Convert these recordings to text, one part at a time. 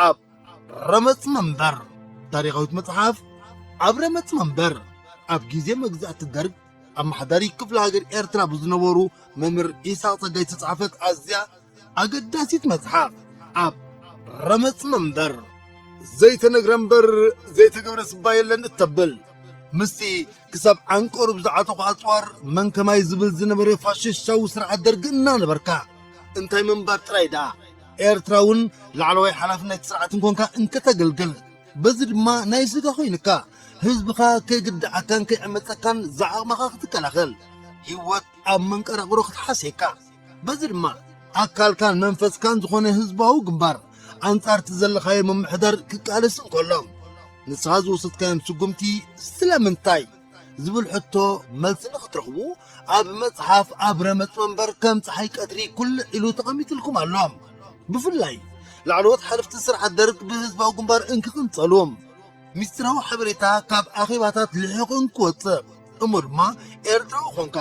ኣብ ረመጽ መንበር። ታሪኻዊት መጽሓፍ ኣብ ረመጽ መንበር። ኣብ ግዜ መግዛእቲ ደርግ ኣመሓዳሪ ክፍለ ሃገር ኤርትራ ብዝነበሩ መምህር ኢሳቕ ጸጋይ ዝተጻሕፈት ኣዝያ ኣገዳሲት መጽሓፍ ኣብ ረመጽ መንበር። ዘይተነግረ እምበር ዘይተገብረ ስባ የለን እተብል፣ ምስቲ ክሳብ ዓንቀሩ ብዝዓተኹ ኣጽዋር መን ከማይ ዝብል ዝነበረ ፋሽስታዊ ስርዓት ደርጊ እናነበርካ፣ እንታይ ምንባር ጥራይ ደኣ፣ ኤርትራ እውን ላዕለዋይ ሓላፍነት ስርዓት እንኮንካ እንከተገልግል፣ በዚ ድማ ናይ ስጋ ኮይንካ፣ ህዝብኻ ከይግድዓካን ከይዕመጸካን ዝዓቕምኻ ክትከላኸል፣ ህይወት ኣብ መንቀራቕሮ ክትሓስየካ፣ በዚ ድማ ኣካልካን መንፈስካን ዝኾነ ህዝባዊ ግንባር ኣንጻር እቲ ዘለኻዮ ምምሕዳር ክቃለስ እንከሎ፣ ንስኻ ዝወሰድካዮም ስጉምቲ ስለምንታይ ዝብል ሕቶ መልሲ ንኽትረኽቡ፣ ኣብ መጽሓፍ ኣብ ረመጽ መንበር ከም ጸሓይ ቀትሪ ኩልዕ ኢሉ ተቐሚጥልኩም ኣሎ። ብፍላይ ላዕለዎት ሓለፍቲ ስርዓት ደርግ ብህዝባዊ ግንባር እንክቕንጸሉ፣ ሚስጥራዊ ሓበሬታ ካብ ኣኼባታት ልሒቑ እንክወጽእ፣ እሞ ድማ ኤርትራዊ ኾንካ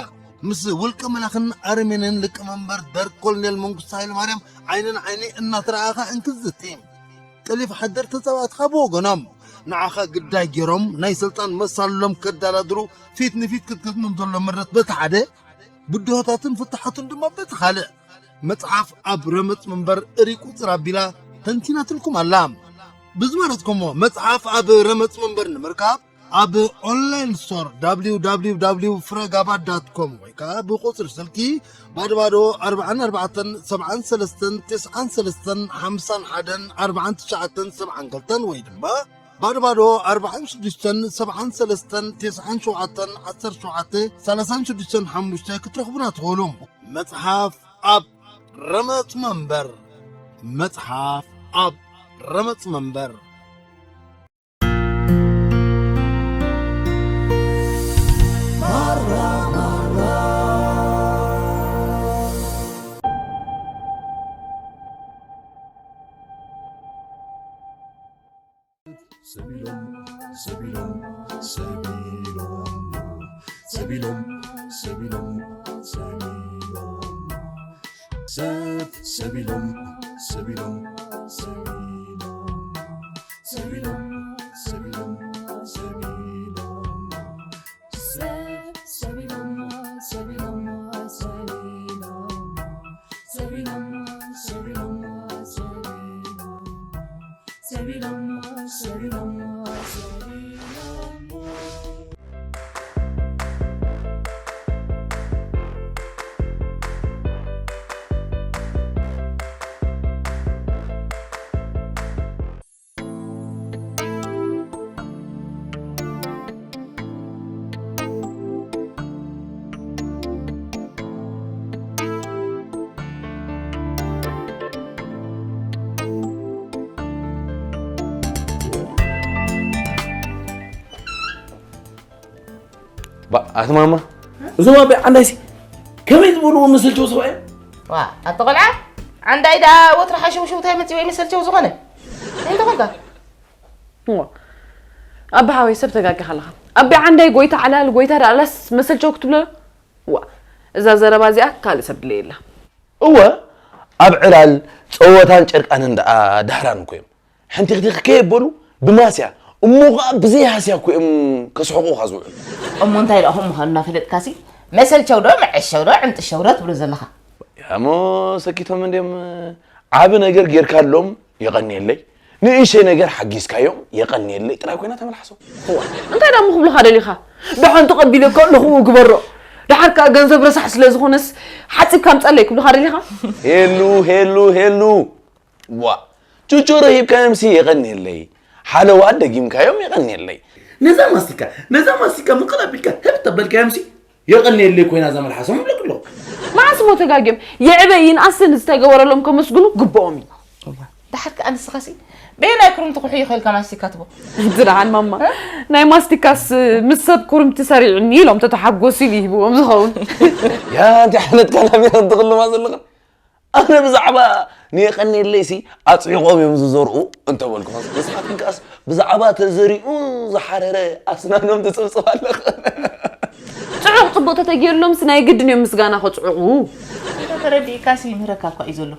ምስ ውልቀ መላኽን ኣረሜንን ሊቀመንበር ደርግ ኮሎኔል መንግስቱ ሃይለማርያም ዓይኒ ንዓይኒ እናተረኣኻ እንክትዝቲ፣ ጠሊፍ ሓደር ተጻባእትኻ ብወገኖም ንዓኻ ግዳይ ገይሮም ናይ ስልጣን መሳልሎም ከዳላድሩ ፊት ንፊት ክትገጥሞም ዘሎ ምረት በቲ ሓደ፣ ብድሆታትን ፍታሓቱን ድማ በቲ ካልእ፣ መጽሓፍ ኣብ ረመጽ መንበር እሪ ቁጽር ኣቢላ ተንቲናትልኩም ኣላ። ብዝመረጽኩሞ መጽሓፍ ኣብ ረመጽ መንበር ንምርካብ ኣብ ኦንላይን ስቶር www ፍረጋባ ዳት ኮም ወይ ከኣ ብቁጽሪ ስልኪ ባዶ ባዶ ኣርባዓን ኣርባዕተን ሰብዓን ሰለስተን ተስዓን ሰለስተን ሓምሳን ሓደን ኣርባዓን ትሽዓተን ሰብዓን ክልተን ወይ ድማ ባዶ ባዶ ኣርባዓን ሽዱሽተን ሰብዓን ሰለስተን ተስዓን ሸውዓተን ዓሰርተ ሸውዓተ ሰላሳን ሽዱሽተን ሓሙሽተ ክትረኽቡና ትኽእሉ። መጽሓፍ ኣብ ረመጽ መንበር። መጽሓፍ ኣብ ረመጽ መንበር። ሰቢሎም፣ ሰቢሎም፣ ሰቢሎም፣ ሰቢሎም፣ ሰቢሎም፣ ሰቢሎም፣ ሰብ፣ ሰቢሎም፣ ሰቢሎም፣ ሰቢሎም፣ ሰቢሎም፣ ሰቢሎም፣ ሰቢሎም፣ ሰብ፣ ሰቢሎም፣ ሰቢሎም፣ ሰቢሎም፣ ሰቢሎም፣ ሰቢሎም፣ ሰቢሎም፣ ሰቢሎም፣ ሰቢሎም፣ ሰቢሎም። ባ-፣ ኣቲ ማማ፣ እዞም ኣቦይ ዓንዳይሲ ከመይ ዝበልዎ መሰልቸው ሰብኣይ እዮም? ዋ፣ ኣቲ ቆልዓ፣ ዓንዳይ ደኣ ወትሩ ሓሸውሸውታ ይመጽእ ወይ መሰልቸው ዝኾነ? እንታይ ኮንካ? እዋ፣ ኣቢ ሓወይ፣ ሰብ ተጋጊኻ ኣለኻ። ኣቢ ዓንዳይ ጎይታ ዓላል፣ ጎይታ ደኣላስ መሰልቸው ክትብሎ? ዋ፣ እዛ ዘረባ እዚኣ ካልእ ሰብ ድለየላ። እወ፣ ኣብ ዕላል፣ ጸወታን ጨርቃንን ደኣ ዳህራን እኮ እዮም። ሕንቲኽቲኽ ከየበሉ ብማስያ፣ እሞ ኸኣ ብዘይ ሃስያ እኮ እዮም ከስሕቑኻ ዝውዕሉ። እሞ እንታይ ደኣ ኹም ምዃኑ እናፈለጥካሲ፣ መሰልቸው ዶ፣ መዐሸው ዶ፣ ዕምጥሸው ዶ ትብሎ ዘለኻ? ያሞ ሰኪቶም እንድዮም፣ ዓቢ ነገር ጌርካሎም የቐንየለይ፣ ንእሽተይ ነገር ሓጊዝካዮም የቐንየለይ ጥራይ ኮይና ተመልሓሶም። እዋ፣ እንታይ ደኣ እሞ ክብሉኻ ደሊኻ? ደሓን ተቐቢለካ ኣለኹ ግበሮ። ደሓር ከኣ ገንዘብ ረሳሕ ስለ ዝኾነስ ሓጺብካ ኣምጸለይ ክብሉኻ ደሊኻ? ሄሉ፣ ሄሉ፣ ሄሉ። ዋ፣ ችቾሮ ሂብካዮምሲ የቐንየለይ። ሓለዋ ደጊምካዮም የቐንየለይ። ነዛ ማስቲካ፣ ነዛ ማስቲካ ምቕል ኣቢልካ ህብ ተበልካዮምሲ የቐንየለይ ኮይና እዛ መልሓሶም ይብለክ ኣለኹ። መዓስ እሞ ተጋግዮም? የዕበይ ይንኣስን ዝተገበረሎም ከመስግኑ ግብኦም እዩ። እዋ፣ ደሓር ከኣ ንስኻሲ በየናይ ክርምቲ ኩሕዩ ከልካ ማስቲካ ትቦ? እቲ ደሓን ማማ፣ እ? ናይ ማስቲካስ ምስ ሰብ ኩርምቲ ሰሪዕኒ ኢሎም ተተሓጎሱ ኢሉ ይህብዎም ዝኸውን። ያ፣ እንታይ ዓይነት ካላሚና እንትቕልማ ዘለኽን? ኣነ ብዛዕባ ንየቐንየለይሲ ኣጽዒቖም እዮም ዝዘርኡ እንተበልኩኸስ፣ ንስኻትክን ከኣስ ብዛዕባ ተዘሪኡ ዝሓረረ ኣስናኖም ትጽብጽባ ኣለኽን። ጽዑቕ ጽቡቕ ተተጊየሎምስ ናይ ግድን እዮም ምስጋና ከጽዕቑ። እንተ ተረዲእካሲ ይምህረካ እኳ እዩ ዘሎ።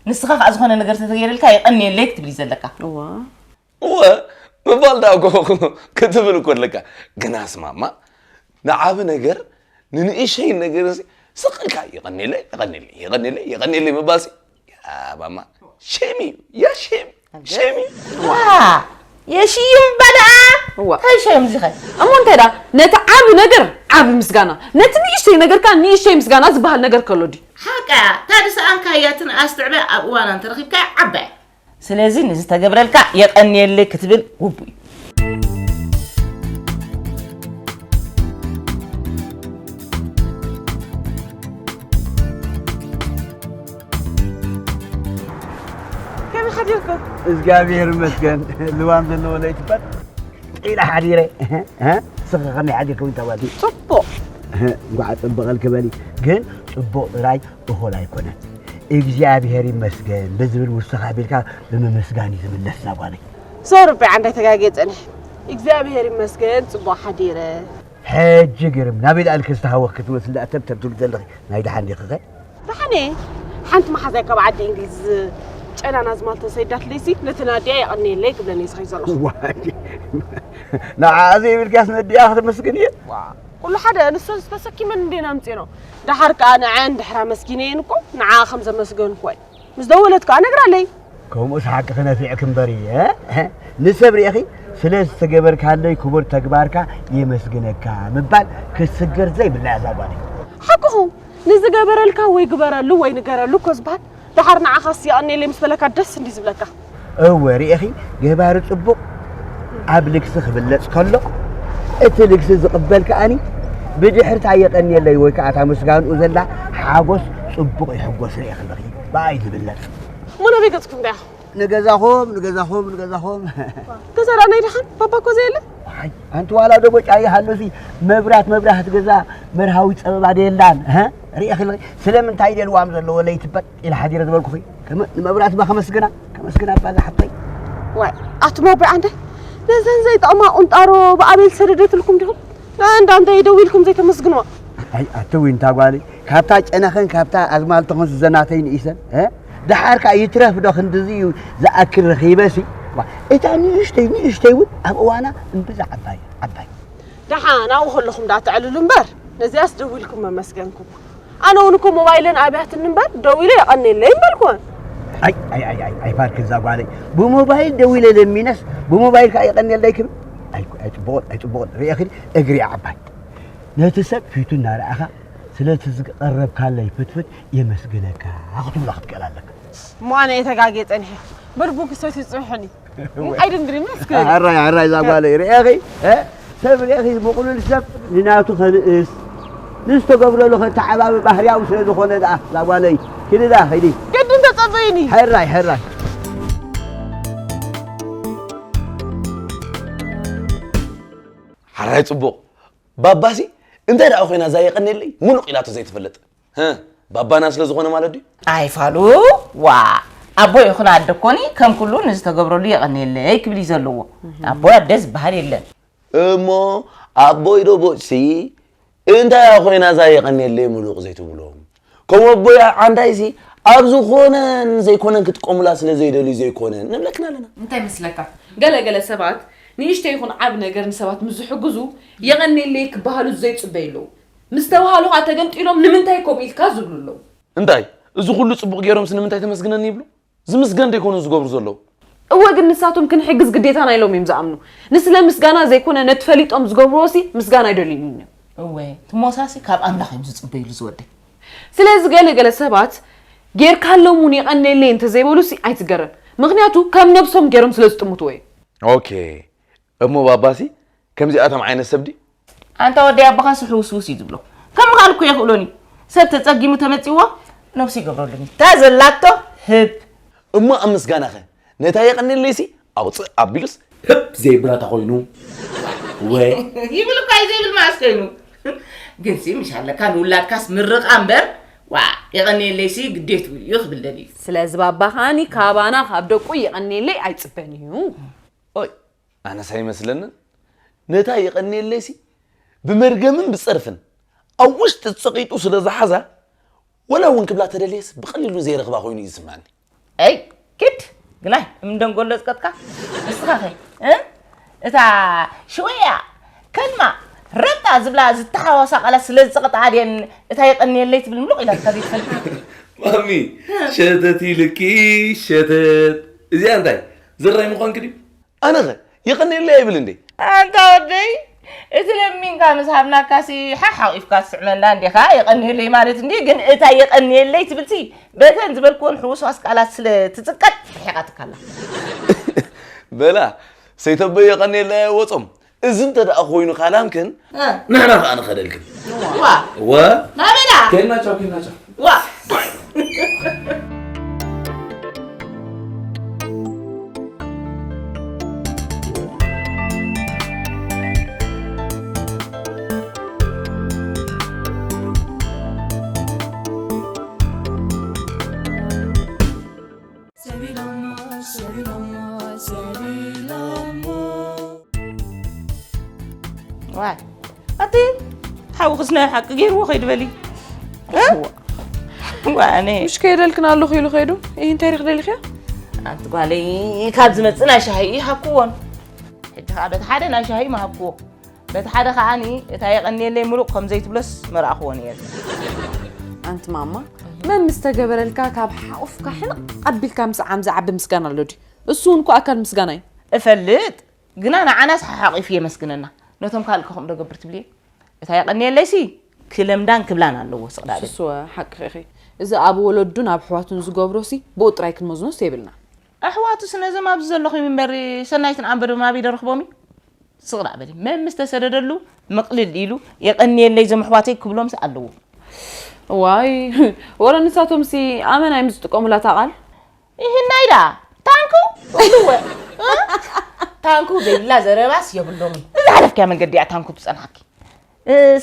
ንስኻ ከዓ ዝኾነ ነገር ተተገይረልካ የቐንየለይ ክትብል እዩ ዘለካ። እዋ እወ ምባል ዳ እኮ ክትብል እኮ ኣለካ። ግናስ ማማ ንዓቢ ነገር ንንእሸይ ነገር እዚ ስቕ ኢልካ የቐንየለይ የቐንየለይ የቐንየለይ የቐንየለይ ምባልሲ ያ ማማ ሼም እዩ ያ ሼም ሼም እዩ። ዋ የሽይም በልዓ እዋ እንታይ ሸዮም እዚኸ እሞ እንታይ ዳ ነቲ ዓቢ ነገር ዓቢ ምስጋና ነቲ ንእሽተይ ነገር ከኣ ንእሽተይ ምስጋና ዝበሃል ነገር ከሎ ድዩ ሓቃ ታዲ ሰኣንካያ ትንኣስ ትዕበ ኣብ እዋና እንተረኺብካያ ዓባይ ስለዚ ንዝተገብረልካ የቐንየልይ ክትብል ግቡእ እዩ። እግዚኣብሔር ይመስገን ልዋም ዘለዎ ለይቲ ፈጥ ኢለ ሓዲረ። ስኺ ከመይ ሓዲርክውን ተባልቲ? ፅቡቕ። እንኳዕ ፅብቐልኪ በሊ። ግን ፅቡቕ ጥራይ እኹል ኣይኮነን። እግዚኣብሔር ይመስገን ብዝብል ውስኽ ኣቢልካ ብምምስጋን እዩ ዝምለስ እዛ ጓለይ። ሶሪ ኣቦይ ዓንዳይ ተጋግየ ፀኒሐ። እግዚኣብሔር ይመስገን ፅቡቕ ሓዲረ። ሕጂ ግርም ናበይ ደኣ ኢልኪ ዝተሃወኽኪ ትመስሊ ደኣ ተብተብ ትብሊ ዘለኺ ናይ ደሓን ዲኺኸ? ደሓን እየ። ሓንቲ መሓዛይ ካብ ዓዲ እንግሊዝ ጨናን ኣዝማልቶን ሰዲዳትለይሲ ነቲ ናዲኣ የቐንየለይ ክብለኒ እዩ ዝኸይድ ዘለኹ። ዋይ ንዓኣ ዘይብልካስ ነዲኣ ከተመስግን እየ። ኩሉ ሓደ ንሰን ዝተሰኪመን እንዴን ኣምፅኤንኦ። ደሓር ከዓ ንዐን ድሕር ኣመስጊነየን እኮ ንዓኣ ከም ዘመስገንኩወን ምስ ደወለት ከዓ ነግራለይ። ከምኡስ ሓቂ ክነፊዕኪ እምበር እየ። ንሰብ ርኢኺ ስለ ዝተገበርካለይ ክቡር ተግባርካ የመስግነካ ምባል ክትስገር ዘይብላ እያ እዛ ጓለይ። ሓቅኹም ንዝገበረልካ ወይ ግበረሉ ወይ ንገረሉ እኮ ዝበሃል ደሓር ንዓኻስ የቐንየለይ ምስ በለካ ደስ እንድዩ ዝብለካ። እወ ርኢኺ ገባሪ ፅቡቕ ኣብ ልግሲ ክብለፅ ከሎ እቲ ልግሲ ዝቕበል ከኣኒ ብድሕሪ እታ የቐንየለይ ወይ ከዓ እታ ምስጋንኡ ዘላ ሓጎስ ፅቡቕ ይሕጎስ ርኢኺ ኣለኺ ብኣይ ዝብለፅ እሞ ናበይ ገፅኩም ዳ ንገዛኹም ንገዛኹም ንገዛኹም ገዛ ዳ ናይ ደሓን ባባ እኮ ዘየለ ኣይ ኣንቲ ዋላ ዶ ቦጫ ይሃሉሲ መብራት መብራህቲ ገዛ መርሃዊ ፀበባ ደየላን ርኢኺ ኣለኺ ስለምንታይ ደልዋም ዘለዎ ለይቲ በጥ ኢለ ሓዲረ ዝበልኩኺ ንመብራት ባ ከመስግና ከመስግና እባ ዝሓፍተይ ዋይ ኣቱም ኣቦይ ዓንደ ነዘን ዘይጠቕማ ቁንጣሮ ብኣቤል ሰደደትልኩም ዲኹም ንኣንዳ እንታይ ደዊልኩም ዘይተመስግንዋ ኣይ ኣትዊ እንታ ጓለይ ካብታ ጨነኸን ካብታ ኣዝማልተኸን ዝዘናተይ ንኢሰን ደሓር ከኣ ይትረፍ ዶ ክንድዚ እዩ ዝኣክል ረኺበሲ እታ ንእሽተይ ንእሽተይ እውን ኣብ እዋና እምብዛ ዓባይ ዓባይ ደሓን ኣብኡ ከለኹም ደኣ ተዕልሉ እምበር ነዚኣስ ደዊልኩም መመስገንኩም ኣነ እውን እኮ ሞባይለን ኣብያትኒ እምበር ደዊለ የቐንየለይ ምበልኩወን። ኣይ ኣይ ኣይ ኣይ ኣይፋልኪ እዛ ጓለይ ብሞባይል ደዊለ ለሚነስ ብሞባይል ከዓ የቐንየለይ ክብል ኣይፅቡቕን ኣይፅቡቕን ርኤኺ እግሪ ዓባይ ነቲ ሰብ ፊቱ እናረኣኻ ስለቲ ዝቐረብካለይ ፍትፍት የመስግነካ ክትብሎ ክትክእል ኣለካ። እሞ ኣነ እየ ተጋግየ ፀኒሐ በርቡክ ሰትዩ ፅንሑኒ። ኣይድንግሪኒ እስኪ ሕራይ ሕራይ እዛ ጓለይ ርኤኺ ሰብ ርኤኺ ምቕሉል ሰብ ንናቱ ከንእስ ንዝተገብረሉ ከተዓባቢ ባህርያዊ ስለ ዝኾነ ደኣ እዛ ጓለይ ኪዲ ደኣ ኸይዲ ግድን ተጸበይኒ ሕራይ ሕራይ ሓራይ ጽቡቕ ባባሲ እንታይ ደኣ ኮይና እዛ የቐንየለይ ሙሉቕ ኢላቶ ዘይትፈልጥ ባባና ስለ ዝኾነ ማለት ድዩ? ኣይ ፋሉ ዋእ ኣቦ ይኹን ኣደ እኮኒ ከም ኩሉ ንዝተገብረሉ የቐንየለይ ክብል እዩ ዘለዎ። ኣቦይ ኣደ ዝበሃል የለን። እሞ ኣቦይ ዶ ቦጭሲ እንታይ እያ ኮይና እዛ የቐንየለይ ምሉቕ ዘይትብሎም? ከም ኣቦይ ዓንዳይሲ ኣብ ዝኾነን ዘይኮነን ክጥቀሙላ ስለ ዘይደልዩ ዘይኮነን ንብለክን ኣለና። እንታይ መስለካ ገለ ገለ ሰባት ንእሽተይ ይኹን ዓቢ ነገር ንሰባት ምስ ዝሕግዙ የቐንየለይ ክበሃሉ ዘይጽበዩ ኣለዉ። ምስ ተባሃሉ ኸኣ ተገምጢሎም ንምንታይ ከምኡ ኢልካ ዝብሉ ኣለዉ። እንታይ እዚ ኩሉ ጽቡቕ ገይሮምስ ንምንታይ ተመስግነኒ ይብሉ? ዝምስገን ዶ ኣይኮኑን ዝገብሩ ዘለዉ? እወ ግን ንሳቶም ክንሕግዝ ግዴታና ኢሎም እዮም ዝኣምኑ። ንስለ ምስጋና ዘይኮነ ነቲ ፈሊጦም ዝገብርዎሲ ምስጋና ኣይደልዩን እዮም። እወ ትሞሳሲ ካብ ኣምላኽ እዮም ዝጽበይሉ ዝወደይ። ስለዚ ገለ ገለ ሰባት ጌርካሎም እውን የቐንየለይ እንተዘይበሉሲ ኣይትገረም። ምኽንያቱ ከም ነብሶም ገይሮም ስለ ዝጥምትዎ እዮም። ኦኬ እሞ ባባሲ ከምዚኣቶም ዓይነት ሰብ ድዩ? ኣንታ ወደይ ኣቦኻሲ ሕውስውስ እዩ ዝብሎ። ከም ምኻድ እኮ የኽእሎን እዩ። ሰብ ተጸጊሙ ተመጺእዎ ነብሱ ይገብረሉን እዩ። እታ ዘላቶ ህብ። እሞ ኣብ ምስጋናኸ ነታ የቐንየለይሲ ኣውፅእ ኣቢሉስ ህብ ዘይብላ ተኾይኑ? ወ። ይብል እኳ እዩ ዘይብል መዓስ ኮይኑ። ግንሲ ምሽ ኣለካ ንውላድካስ ምርቓ እምበር ዋእ የቐንየለይሲ ግዴትኡ እዩ ክብል ደልዩ እዩ። ስለዚ ባባ ኸኣኒ ካባና ካብ ደቁ የቐንየለይ ኣይፅበን እዩ። ኦይ ኣነስ ኣይመስለንን ነታ የቐንየለይሲ ብመርገምን ብጸርፍን ኣብ ውሽጢ ጸቒጡ ስለ ዝሓዛ ወላ እውን ክብላ ተደልየስ ብቐሊሉ ዘይረኽባ ኮይኑ እዩ ዝስምዓኒ። ኣይ ኪድ ግናይ እምደንጎሎ ዝቀጥካ ንስኻኸ እታ ሽወያ ከልማ ረጣ ዝብላ ዝተሓዋሳ ቃላት ስለ ዝፀቕጣ ድየን እታ የቐንየለይ ትብል ምሉቕ ኢላትካ ዘይትፈልጥ? ማሚ ሸተት ኢልኪ ሸተት። እዚኣ እንታይ ዝራይ ምዃንኪ ድዩ? ኣነኸ የቐንየለይ ኣይብል እንዴ? ኣንታ ወደይ እቲ ለሚንካ ምስ ሃብናካሲ ሓሓቂፍካ ትስዕመና እንዲኻ የቐንየለይ ማለት እንዲ ግን እታ የቐንየለይ ትብልሲ በተን ዝበልክዎን ሕውስዋስ ቃላት ስለ ትፅቀጥ ርሒቓትካ ኣላ። በላ ሰይተበይ የቐንየለይ ኣይወፆም። እዚ እንተ ደኣ ኮይኑ ካላምክን ንሕና ከኣ ንኸደልክን። ዋ ወ ናበላ ከይድና ቻው ከይድና ቻው። ዋ ዋይ ኣቲ ሓውክስ ናይ ሓቂ ገይርዎ ከይዱ በሊ። ዋ ኣነ ምሽ ከየደልክን ኣለኹ ኢሉ ከይዱ። ይህ እንታይ ሪኽ ደሊኽያ? ኣንቲ ጓለይ ካብ ዝመፅእ ናይ ሻሂ ይሃብክዎን ሕጂ ከዓ በቲ ሓደ ናይ ሻሂ ምሃብክዎ በቲ ሓደ ከዓኒ እታ የቐንየለይ ምሉቕ ከም ዘይትብሎስ መርኣኽዎ ነየር። ኣንቲ ማማ መን ምስ ተገበረልካ ካብ ሓቑፍካ ሕንቕ ኣቢልካ ምስዓም ዝዓቢ ምስጋና ኣሎ ድዩ? እሱ እውን እኮ ኣካል ምስጋና እዩ። እፈልጥ ግና ንዓናስ ሓሓቒፉ የመስግነና ነቶም ካልእ ከ ከምኡ ዶ ገብር ትብልየ? እታ የቐንየለይሲ ክለምዳን ክብላን ኣለዎ ስቕዳደን። ሱስወ ሓቅኺ ኢኺ። እዚ ኣብ ወለዱን ኣብ ኣሕዋቱን ዝገብሮሲ ብኡ ጥራይ ክንመዝኖስ የብልናን። ኣሕዋቱስ ነዞም ኣብዚ ዘለኹም እምበር ሰናይትን ኣንበዶም ኣበይ ዶ ረኽቦም እዩ? ስቕ ደኣ በሊ መን ምስ ተሰደደሉ ምቕልል ኢሉ የቐንየለይ እዞም ኣሕዋተይ ክብሎምሲ ኣለዎ። ዋይ ወረ ንሳቶምሲ ኣመና እዮም ዝጥቀሙላ እታ ቃል። ይህናይ ደኣ ታንኩ በልወ። ታንኩ ዘይብላ ዘረባስ የብሎምን። ዝሓለፍክያ መንገዲ እያ ታንኩ ትጸንሓኪ።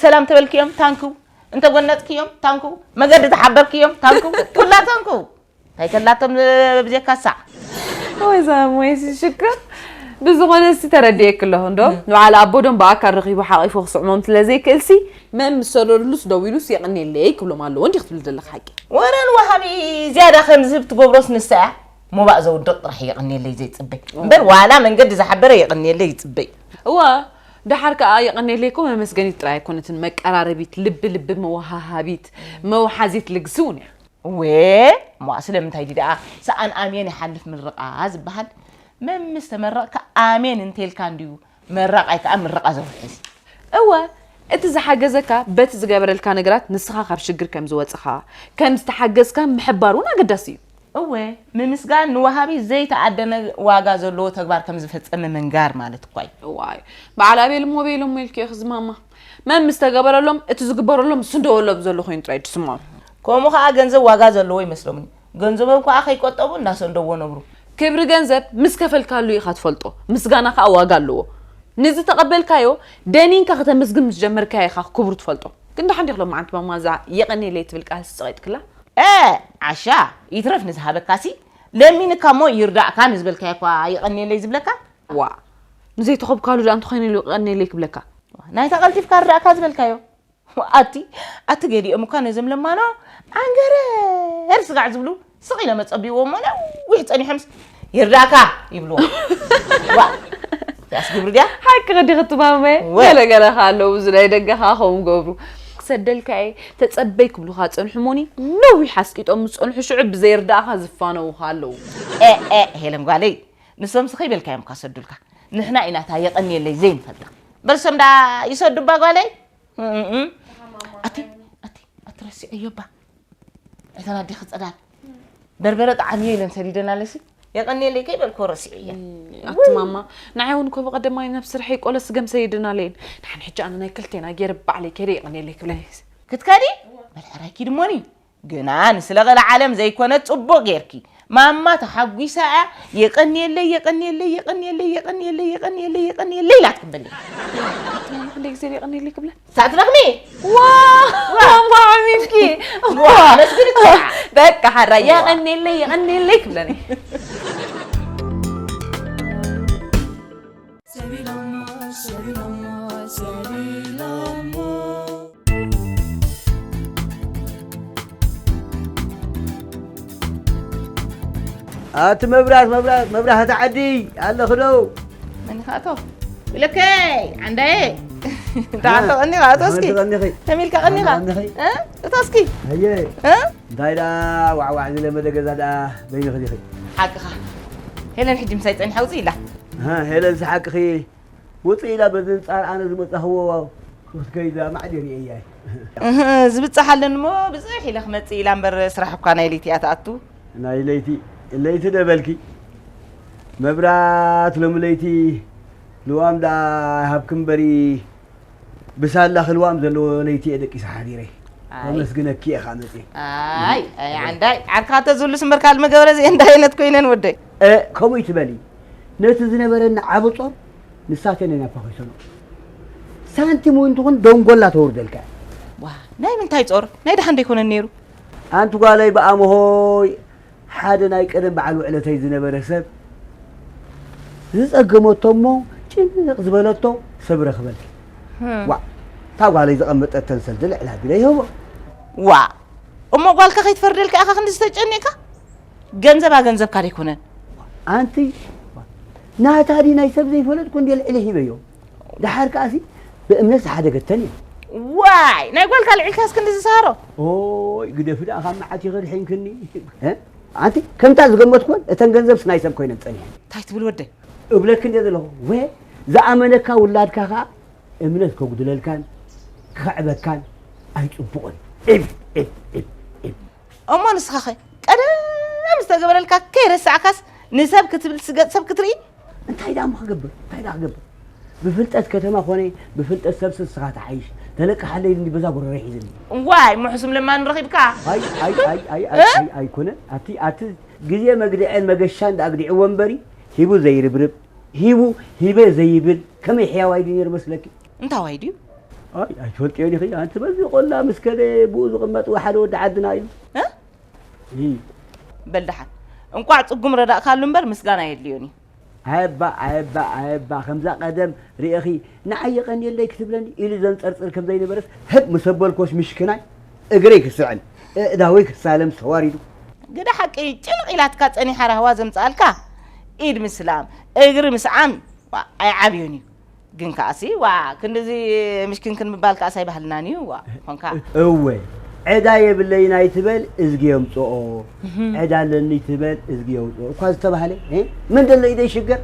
ሰላም ተበልክዮም ታንኩ፣ እንተጎነጽክዮም ታንኩ፣ መገዲ ተሓበርክዮም ታንኩ፣ ኩላ ታንኩ። እንታይ ከላቶም ብዜካ ሳዕ። ወይ ዛሞይስ ሽግር ብዝኾነ እስቲ ተረድኤክ ኣለኹ እንዶ ንባዕል ኣቦዶም ብኣካል ረኺቡ ሓቒፉ ክስዕሞም ስለ ዘይክእልሲ መን ምስ ሰደዱሉስ ደዊሉስ የቕንየለይ ክብሎም ኣለዎ እንዲ ክትብል ዘለኽ ሓቂ። ወረን ወሃቢ ዝያዳ ከም ዝህብ ትገብሮስ ንሳ እያ። ሞባእ ዘውድቕ ጥራሕ የቕንየለይ ዘይጽበይ እምበር ዋላ መንገዲ ዝሓበረ የቕንየለይ ይጽበይ። እወ ደሓር ከኣ የቐንየለይ እኮ መመስገኒት ጥራይ ኣይኮነትን መቀራረቢት ልቢ ልቢ መወሃሃቢት መውሓዚት ልግሲ እውን እያ። እወ እሞ ስለምንታይ ድዩ ደኣ ሰኣን ኣሜን ይሓልፍ ምርቓ ዝበሃል? መምስ ተመረቕካ ኣሜን እንተልካ እንድዩ መራቓይ ከኣ ምርቓ ዘውሕዝ። እወ እቲ ዝሓገዘካ በቲ ዝገበረልካ ነገራት ንስኻ ካብ ሽግር ከም ዝወፅኻ ከም ዝተሓገዝካ ምሕባር እውን ኣገዳሲ እዩ። እወ ምምስጋን ንወሃቢ ዘይተኣደነ ዋጋ ዘለዎ ተግባር ከም ዝፈፀመ ምንጋር ማለት እኳ እዩ። እዋይ በዓል ኣቤል እሞ ቤሎም ኢልክዮ ክዝማማ መን ምስ ተገበረሎም እቲ ዝግበረሎም ዝስደወሎም ዘሎ ኮይኑ ጥራይ ድስምዖም። ከምኡ ከዓ ገንዘብ ዋጋ ዘለዎ ይመስሎምኒ። ገንዘቦም ከዓ ከይቆጠቡ እናሰንደዎ ነብሩ። ክብሪ ገንዘብ ምስ ከፈልካሉ ኢኻ ትፈልጦ፣ ምስጋና ከዓ ዋጋ ኣለዎ። ንዝተቐበልካዮ ደኒንካ ከተመስግን ምስ ጀመርካዮ ኢኻ ክብሩ ትፈልጦ። ግን ደሓን ዲኽ ሎማዓንቲ ማማ እዛ የቐንየለይ ትብል ቃል ስፀቒጥክላ? እ ዓሻ ይትረፍ ንዝሃበካሲ ለሚንካ እሞ ይርዳእካ ንዝበልካዮ እኳ የቐንየለይ ዝብለካ። ዋእ ንዘይተኾብካሉ ደኣ እንተኾይኑ ኢሉ የቐንየለይ ክብለካ። ናይታ ቀልጢፍካ ርዳእካ ዝበልካዮ። ኣቲ ኣቲ ገሊኦም እኳ ነዞም ለማኖ ዓንገረር ስጋዕ ዝብሉ ስቕ ኢሎም ኣጸብይዎም እሞ ነዊሕ ጸኒሖምስ ይርዳእካ ይብልዎም። ዋ ያስ ግብሪ ድያ ሓቂ ኸዲ ክትማመ ገለገለ ኣለዉ እዚ ናይ ደገኻ ከምኡ ገብሩ ክሰደልካ እየ ተጸበይ ክብሉኻ ጸንሑ ሞኒ ነዊሕ ኣስቂጦም ምስ ጸንሑ ሽዑ ብዘይርዳእኻ ዝፋነዉኻ ኣለዉ። ኤ ኤ ሄለን ጓለይ ንሶምስ ከይበልካዮም እኳ ሰዱልካ ንሕና ኢና እታ የቐንየለይ ዘይንፈልጣ በልሶም ዳ ይሰዱ እባ ጓለይ። ኣቲ ኣቲ ኣቲ ረሲዐዮ እባ እተን ኣዴኺ ጸዳል በርበረ ጣዕሚ ኢለን ሰዲደናለሲ የቐንየለይ ከይበልክዎ ረሲዐየን። ኣቲ ማማ ንዓይ እውን እኮ ብቐደማይ ናብ ስርሐይ ቆሎ ስገም ሰይድናለየን። ንሓን ሕጂ ኣነ ናይ ክልቴና ገይረ ባዕለይ ከይደ የቐንየለይ ክብለንስ። ክትከዲ በል ሕራይ ኪድ እሞኒ ግና ንስለ ቐልዓለም ዘይኮነ ጽቡቕ ጌርኪ ማማ ተሓጒሳ እያ የቐንየለይ የቐንየለይ የቐንየለይ የቐንየለይ የቐንየለይ የቐንየለይ ኢላትኩም በሊ። ኣቲ ማማ ክንደይ ግዜ ድየ የቐንየለይ ክብለን? ሳዕ ትደኽሚ። ዋ ዋ ማማ ዓሚምኪ። ዋ ኣመስግንኪ። በቃ ሓራ የቐንየለይ የቐንየለይ ክብለን እየ። ኣቲ መብራት፣ መብራት፣ መብራህቲ ዓዲ ኣለኺ ዶ? መን ኢኻ ኣቶ? ኢለከይ፣ ዓንዳየ። ደሓን ተቐኒኻ ኣቶ እስኪ? ደሓን ተቐኒኺ? ከመይ ኢልካ ቀኒኻ? ደሓን ተቐኒኺ? እ? እቶ እስኪ? ኣየ። እ? እንታይ ደኣ ዋዕዋዕ ዝለመደ ገዛ ደኣ በይንኺ ዲኺ? ሓቅኻ። ሄለን ሕጂ ምሳይ ጸኒሓ ውጽእ ኢላ። ኣሃ፣ ሄለንስ ሓቅኺ። ውፅእ ኢላ በዚ ኣንፃር ኣነ ዝመፃኽዎ ክትከይድ ማዕድ ርእየያ እዩ። እህ፣ ዝብፃሕ ኣለኒ እሞ ብፅሕ ኢለ ክመፅእ ኢላ እምበር ስራሕ እኳ ናይ ለይቲ እያ ትኣቱ። ናይ ለይቲ ለይቲ ደበልኪ መብራት ሎሚ ለይቲ ልዋም ዳ ሃብኪ እምበሪ ብሳላ ክልዋም ዘለዎ ለይቲ እየ ደቂሰ ሓዲረ። ኣይ። ከመስግነኪ እየ ከዓ መፅየ። ኣይ ኣይ ዓንዳይ ዓርካ ተዝህሉስ እምበር ካልእ መገበረ እዚአ እንታይ ዓይነት ኮይነን ወደይ። እ፣ ከምኡ ይትበሊ። ነቲ ዝነበረኒ ዓቢ ጾር ንሳተን እየን ኣፋኺሰንኦ። ሳንቲም እውን ትኹን ደንጎላ ተውርደልካ እያ። ዋ ናይ ምንታይ ጾር ናይ ደሓን ደይኮነን ነይሩ። ኣንቲ ጓለይ ብኣምሆይ ሓደ ናይ ቀደም በዓል ውዕለተይ ዝነበረ ሰብ ዝጸገመቶ እሞ ጭንቕ ዝበለቶ ሰብ ረኽበልኪ። ዋ እታ ጓለይ ዘቐመጠተን ሰልዲ ልዕል ኣቢለ ይህቦ። ዋ እሞ ጓልካ ከይትፈርደልካ ኢኻ ክንዲ ዝተጨኒቕካ? ገንዘባ ገንዘብካ ደይኮነን። ኣንቲ ናታ ድዩ ናይ ሰብ ዘይፈለጥኩ እንዴ ልዕሊ ሂበዮ። ደሓር ከኣሲ ብእምነት ዝሓደገተን እየ። ዋይ ናይ ጓልካ ልዒልካስ ክንዲ ዝሰሃሮ። ኦይ ግደፊ ደኣ ካብ መዓት ይኸድሒንክኒ። እ? ኣንቲ ከምታ ዝገመትኩወን እተን ገንዘብስ ናይ ሰብ ኮይነን ጸኒሐን። እንታይ ትብል ወደይ? እብለኪ እንዴ ዘለኹ ወ ዝኣመነካ ውላድካ ከኣ እምነት ከጉድለልካን ክኽዕበካን ኣይጽቡቕን። እብ እብ እብ እብ እሞ ንስኻኸ ቀደም ዝተገበረልካ ከይረሳዕካስ ንሰብ ክትብል ስገጥ ሰብ ክትርኢ? እንታይ ደኣ እሞ ክገብር እንታይ ደኣ ክገብር ብፍልጠት ከተማ ኮነ ብፍልጠት ሰብሲ ንስኻ ትሓይሽ ተለቅሓለይ ድኒ በዛ ጎረረይ ሒዝኒ። ዋይ እሞ ሕሱም ለማኒ ረኺብካ። ኣይ ኣይ ኣይ ኣይ ኣይ ኣይኮነን ኣቲ ኣቲ ግዜ መግድዐን መገሻን ደኣ ኣግዲዕዎ እምበሪ ሂቡ ዘይርብርብ ሂቡ ሂበ ዘይብል ከመይ ሕያዋይ ድዩ ነይሩ መስለኪ? እንታዋይ ድዩ? ኣይ ኣይትፈልጥዮ ዲኺ ኣንቲ በዚ ቆላ ምስ ከደ ብኡ ዝቕመጥ ሓደ ወዲ ዓድና እዩ። እ? ይ- በል ደሓን እንቋዕ ጽጉም ረዳእካሉ እምበር ምስጋና የድልዮን እዩ። ኣየባ ኣየባ ኣየባ ከምዛ ቀደም ርእኺ ንዓይ የቐንየለይ ክትብለኒ ኢሉ ዘንጸርጽር ከም ዘይነበረስ ህብ ምስ ኣበልኮስ ምሽክናይ እግረይ ክስዕል እእዳወይ ክሳለም ተዋሪዱ። ግደ ሓቂ ጭንቕ ኢላትካ ጸኒሓ ራህዋ ዘምጽኣልካ ኢድ ምስላም እግሪ ምስዓም ዋ ኣይዓብዮን እዩ። ግን ከኣሲ ዋ ክንድዚ ምሽክንክን ምባል ከኣስ ኣይባህልናን እዩ ዋ ኾንካ። እወ ዕዳ የብለይን ኣይትበል እዝጊ የምፅኦ። ዕዳ ኣለኒ ትበል እዝጊ የውፅኦ እኳ ዝተባህለ እ? መን ደሎ ኢደ ይሽገር።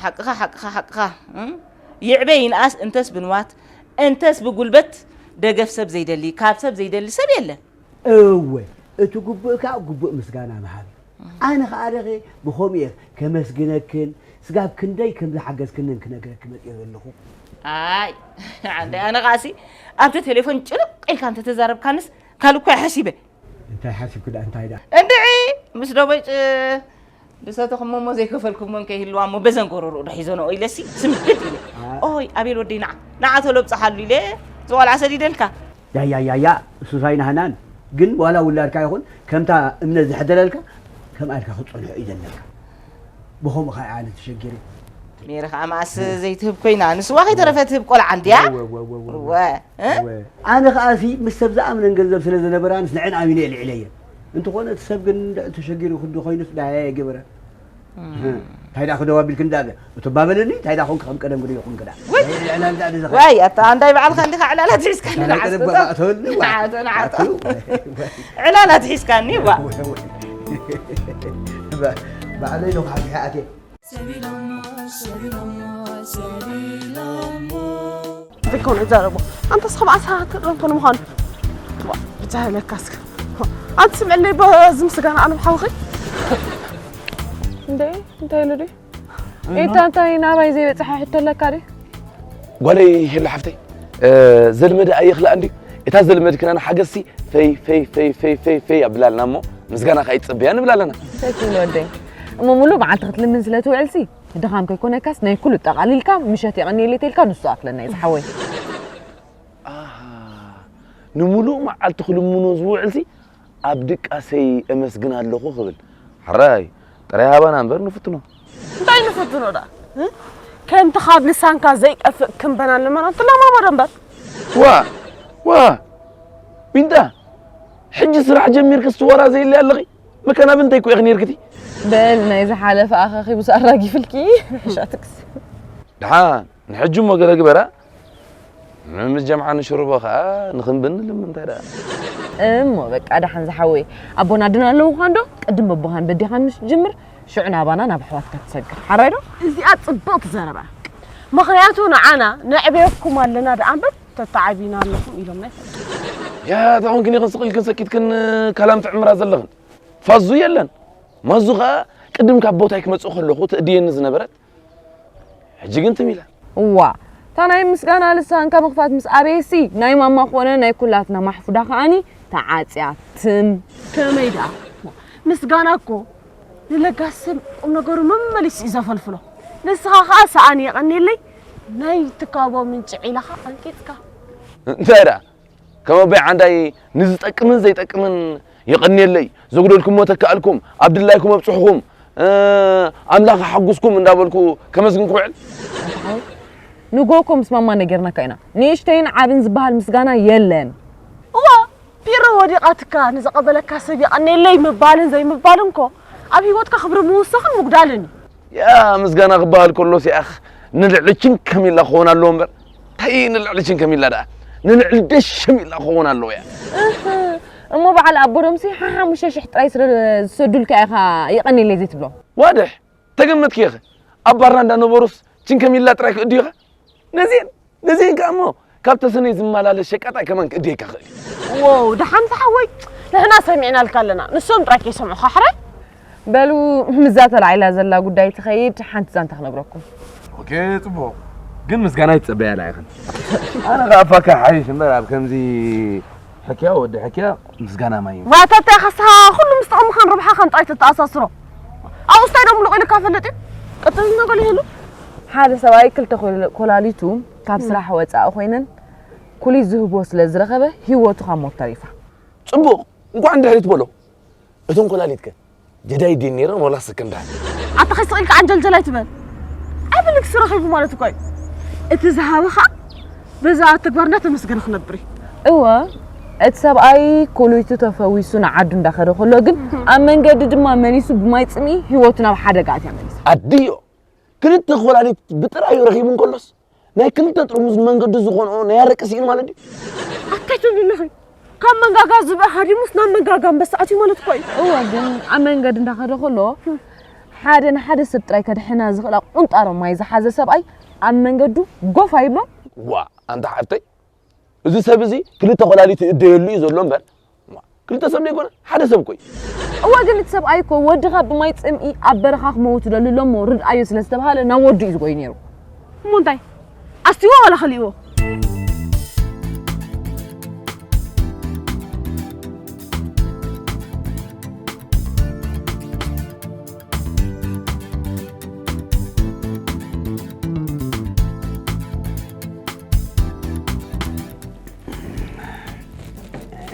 ሓቅኻ ሓቅኻ ሓቅኻ እም? ይዕበ ይንኣስ እንተስ ብንዋት እንተስ ብጉልበት ደገፍ ሰብ ዘይደሊ ካብ ሰብ ዘይደሊ ሰብ የለን። እወ እቲ ግቡእ ከዓ ግቡእ ምስጋና ምሃብ እዩ። ኣነ ከዓ ደኸ ብኸምኡ እየ ከመስግነክን ስጋብ ክንደይ ከም ዝሓገዝክንን ክነግረኪ መፅየ ዘለኹ። ኣይ ዓንደይ ኣነ ከዓሲ ኣብቲ ቴሌፎን ጭልቕ ኢልካ እንተተዛረብካንስ ካልእ እኮ እየ ሓሲበ። እንታይ ሓሲብኪ ደኣ እንታይ ደኣ? እንድዒ ምስ ደቦጭ ዝሰተኹሞ እሞ ዘይከፈልኩሞ እንከይህልዋ እሞ በዘን ጎረርኡ ዶ ሒዘንኦ ኢለሲ ስምብድ ኢለ። ኦይ ኣቤል ወደይ ንዓ ንዓ ቶሎ ብፅሓሉ ኢለ ዝቆልዓ ሰዲደልካ። ያያያያ እሱስ ኣይናህናን ግን ዋላ ውላድካ ይኹን ከምታ እምነት ዝሕደረልካ ከምኣ ኢልካ ክትፀንሖ እዩ ዘለካ። ብኸምኡ ኸዓ ኣነ ተሸጊረ። ሜሪ ኸዓ መኣስ ዘይትህብ ኮይና ንስዋ ከይተረፈ ትህብ ቆልዓ እንድያ። ወ- ወ- ወ- ወ- ወ- ወ- ወ- እ? ወ- ኣነ ኸዓ ሲ ምስ ሰብ ዝኣምነን ገንዘብ ስለ ዝነበራንስ ንዐን ኣሚነ እየ ልዒለየን። እንተኾነ እቲ ሰብ ግን እንድዒ ተሸጊሩ ክንዲ ኮይኑስ ዳያየ ገበረ። እንታይ ደኣ ክደው ኣቢልኪ እንዳ እቶ ባበለኒ እንታይ ደኣ ኮንክ ከም ቀደም ግደ ይኹን ግዳ ወይ ዕላል ደኣ ደዘኸ ወይ ኣታ እንታይ በዓልካ እንዲኻ ዕላላት ሒዝካኒ ናይ ቀደም ንዓስቶ ባእተወኒ ዋ ንዓቶ ንዓቶ ኣቱ ዕላላት ሒዝካኒ ዋ ባዕለይ ዶ ሓፊሐ ኣትየ ዘይኮነ ይዛረቦ ኣንተስ ከም ኣሳ ትጥረም ኮነ ምዃኑ ብቻ ለካስ ኣንተ ስምዕለይ በዚ ምስጋና ኣነ ሓውኺ እንዴ እንታይ ኢሉ ድዩ ኢታ እንታይ ናባይ ዘይበፅሐ ሕቶ ኣለካ ድዩ ጓለይ ሄሎ ሓፍተይ ዘልመደ ኣየኽላእ እንድዩ እታ ዘልመድክና ንሓገዝሲ ፈይ ፈይ ፈይ ፈይ ፈይ ፈይ ኣብላልና እሞ ምስጋና ከኣ ይጸበያ ንብል ኣለና። ትክክል ወደይ። እሞ ሙሉእ መዓልቲ ክትልምን ስለ ትውዕልሲ ድኻም ከይኮነካስ ናይ ኩሉ ጠቓሊልካ ምሸት የቐንየለይ ተልካ ንሱ ኣክለና እዩ ዝሓወይ። ኣሃ ንምሉእ መዓልቲ ክልምኖ ዝውዕልሲ ኣብ ድቃሰይ እመስግን ኣለኹ ክብል። ሕራይ ጥራይ ሃባና እምበር ንፍትኖ። እንታይ ንፍትኖ ደኣ? ከምቲ ካብ ልሳንካ ዘይጠፍእ ክንበና ልመና ትለማመዶ እምበር። ዋ ዋ ዊንታ ሕጂ ስራሕ ጀሚርክስ ወራ ዘየለይ ኣለኺ። መከናብ እንታይ እኮ ኢኺ ነይርክቲ? በል ናይ ዝሓለፈ ኣኻኺቡስ ኣራጊፍልኪ። ሕሻትክስ። ደሓን ንሕጂ እሞ ገለ ግበራ። ምስ ጀምዓ ንሽርቦ ኸዓ ንኽንብንል ምንታይ ደኣ። እሞ በቃ ደሓን ዝሓወይ፣ ኣቦን ኣድን ኣለውኻ እንዶ? ቅድም ኣቦኻን በዲኻን ምስ ጅምር ሽዑ ናባና ናብ ኣሕዋትካ ትሰግር። ሓራይ ዶ? እዚኣ ጽብቕቲ ዘረባ። ምኽንያቱ ንዓና ነዕብየኩም ኣለና ደኣ እምበር ተተዓቢና ኣለኹም ኢሎምና ኣይፈልጡን። ያ ታኹን ክንክን ስቕ ኢልክን ሰኪትክን ካላም ትዕምራ ዘለኽን። ፋዙ የለን። ማዙ ኸኣ ቅድም ካብ ቦታይ ክመጽእ ከለኹ ትእድየኒ ዝነበረት ሕጂ ግን ትም ኢላ። እዋ እታ ናይ ምስጋና ልሳንካ ምኽፋት ምስ ኣበየሲ ናይ ማማ ኮነ ናይ ኩላትና ማሕፉዳ ከኣኒ ተዓጽያ ትም። ከመይ ደኣ? ምስጋና እኮ ንለጋስ ሰብ ቁም ነገሩ መመሊሱ እዩ ዘፈልፍሎ። ንስኻ ኸኣ ሰኣን የቐንየለይ ናይ ትካቦ ምንጪ ዒላኻ ኣንቂጽካ። እንታይ ደኣ? ከም ኣቦይ ዓንዳይ ንዝጠቅምን ዘይጠቅምን የቐንየለይ፣ ዘጉደልኩሞ ተካእልኩም፣ ኣብ ድላይኩም ኣብጽሕኹም፣ እ፣ ኣምላኽ ኣሓጉስኩም እንዳበልኩ ከመስግን ክውዕል? ኣንታ ሓወይ፣ ንጎ እኮ ምስ ማማ ነጊርናካ ኢና። ንእሽተይን ዓብን ዝበሃል ምስጋና የለን። እዋ፣ ፒሮ ወዲቓትካ ንዘቐበለካ ሰብ የቐንየለይ ምባልን ዘይምባልን እኮ ኣብ ህይወትካ ክብሪ ምውሳኽን ምጉዳልን እዩ። ያ ምስጋና ክበሃል ከሎ ሲኣኽ ንልዕሊ ችንከም ኢላ ክኸውን ኣለዎ እምበር፣ እንታይ ንልዕሊ ችንከም ኢላ ደኣ? ንልዕሊ ደሸም ኢላ ክኸውን ኣለዎ እያ። እህ፣ እሞ በዓል ኣቦ ዶምሲ ሓሓሙሽተ ሽሕ ጥራይ ስለ ዝሰዱልካ ኢኻ የቐንየለይ ዘይትብሎ? ዋድሕ፣ ተገመትክዮ ኸ? ኣብ ባራ እንዳነበሩስ ችንከም ኢላ ጥራይ ክእድዩኻ? ነዚኤን፣ ነዚኤን ከኣ እሞ ካብ ተሰነይ ዝመላለስ ሸቃጣይ ከማን ክእድየካ ክእል እዩ። ዎው፣ ደሓን ዝሓወይ፣ ንሕና ሰሚዕናልካ ኣለና፣ ንሶም ጥራይ ከይሰምዑኻ ሕራይ። በሉ፣ ምስዛ ተላዒላ ዘላ ጉዳይ ትኸይድ፣ ሓንቲ ዛንታ ክነግረኩም። ኦኬ፣ ጽቡቕ። ግን ምስጋና ይትጸበያ ደኣ ኢኽን። ኣነ ከኣ ኣፋካ ሓይሽ እምበር ኣብ ከምዚ ሕክያ ወዲ ሕክያ ምስጋና ማይ እዩ። ዋታ እንታይ ከስኻ ኩሉ ምስ ጥቕምኻን ረብሓኻን ጥራይ ተተኣሳስሮ። ኣብኡ ስታይ ዶ ምሉቕ ኢልካ ፈልጥ እዩ? ቀጥልና ገለ ይህሉ? ሓደ ሰብኣይ ክልተ ኮል-፣ ኮላሊቱ ካብ ስራሕ ወጻኢ ኮይነን ኩሊት ዝህቦ ስለ ዝረኸበ ህይወቱ ካብ ሞት ተሪፋ። ጽቡቕ፣ እንኳዕ ድሕሪት በሎ። እቶም ኮላሊትከ? ጀዳይ ድየን ነይረን ወላ ሰከንዳ? ኣታ ኸይ ስቕ ኢልካ ዓንጀልጀል ኣይትበል። ዓቢ ልግሲ ረኺቡ ማለት እኮ እዩ። እቲ ዝሃበኻ በዛ ተግባር እንዳተመስገነ ክነብር እዩ። እወ፣ እቲ ሰብኣይ ኮሎይቱ ተፈዊሱ ንዓዱ እንዳኸደ ከሎ ግን ኣብ መንገዲ ድማ መሊሱ ብማይ ጽምኢ ህይወቱ ናብ ሓደጋ ኣትያ መሊሳ። ኣድዮ፣ ክልተ ኮላሊት ብጥራዩ ረኺቡ እንከሎስ ናይ ክልተ ጥርሙዝ መንገዱ ዝኾንኦ ናይ ኣረቂ ስኢኑ ማለት ድዩ? ኣታይ ትብሊ ኣለኺ? ካብ መንጋጋ ዝብኢ ሃዲሙስ ናብ መንጋጋ ኣንበሳ ኣትዩ ማለት እኮ እዩ። እወ፣ ግን ኣብ መንገዲ እንዳኸደ ከሎ ሓደ ንሓደ ሰብ ጥራይ ከድሕና ዝኽእላ ቁንጣሮ ማይ ዝሓዘ ሰብኣይ ኣብ መንገዱ ጎፍ ኣይብሎን። ዋ፣ ኣንታ ሓፍተይ፣ እዚ ሰብ እዚ ክልተ ኮላሊት ይእደየሉ እዩ ዘሎ እምበር፣ ዋ፣ ክልተ ሰብ ዘይኮነ ሓደ ሰብ እኮ እዩ። እወ፣ ግን እቲ ሰብኣይ እኮ ወድኻ ብማይ ጽምኢ ኣብ በረኻ ክመውት ደሉ ኣሎ እሞ ርድኣዮ ስለ ዝተባሃለ ናብ ወዱ እዩ ዝጎይ ነይሩ። እሞ እንታይ? ኣስትይዎ ዋላ ከሊእዎ?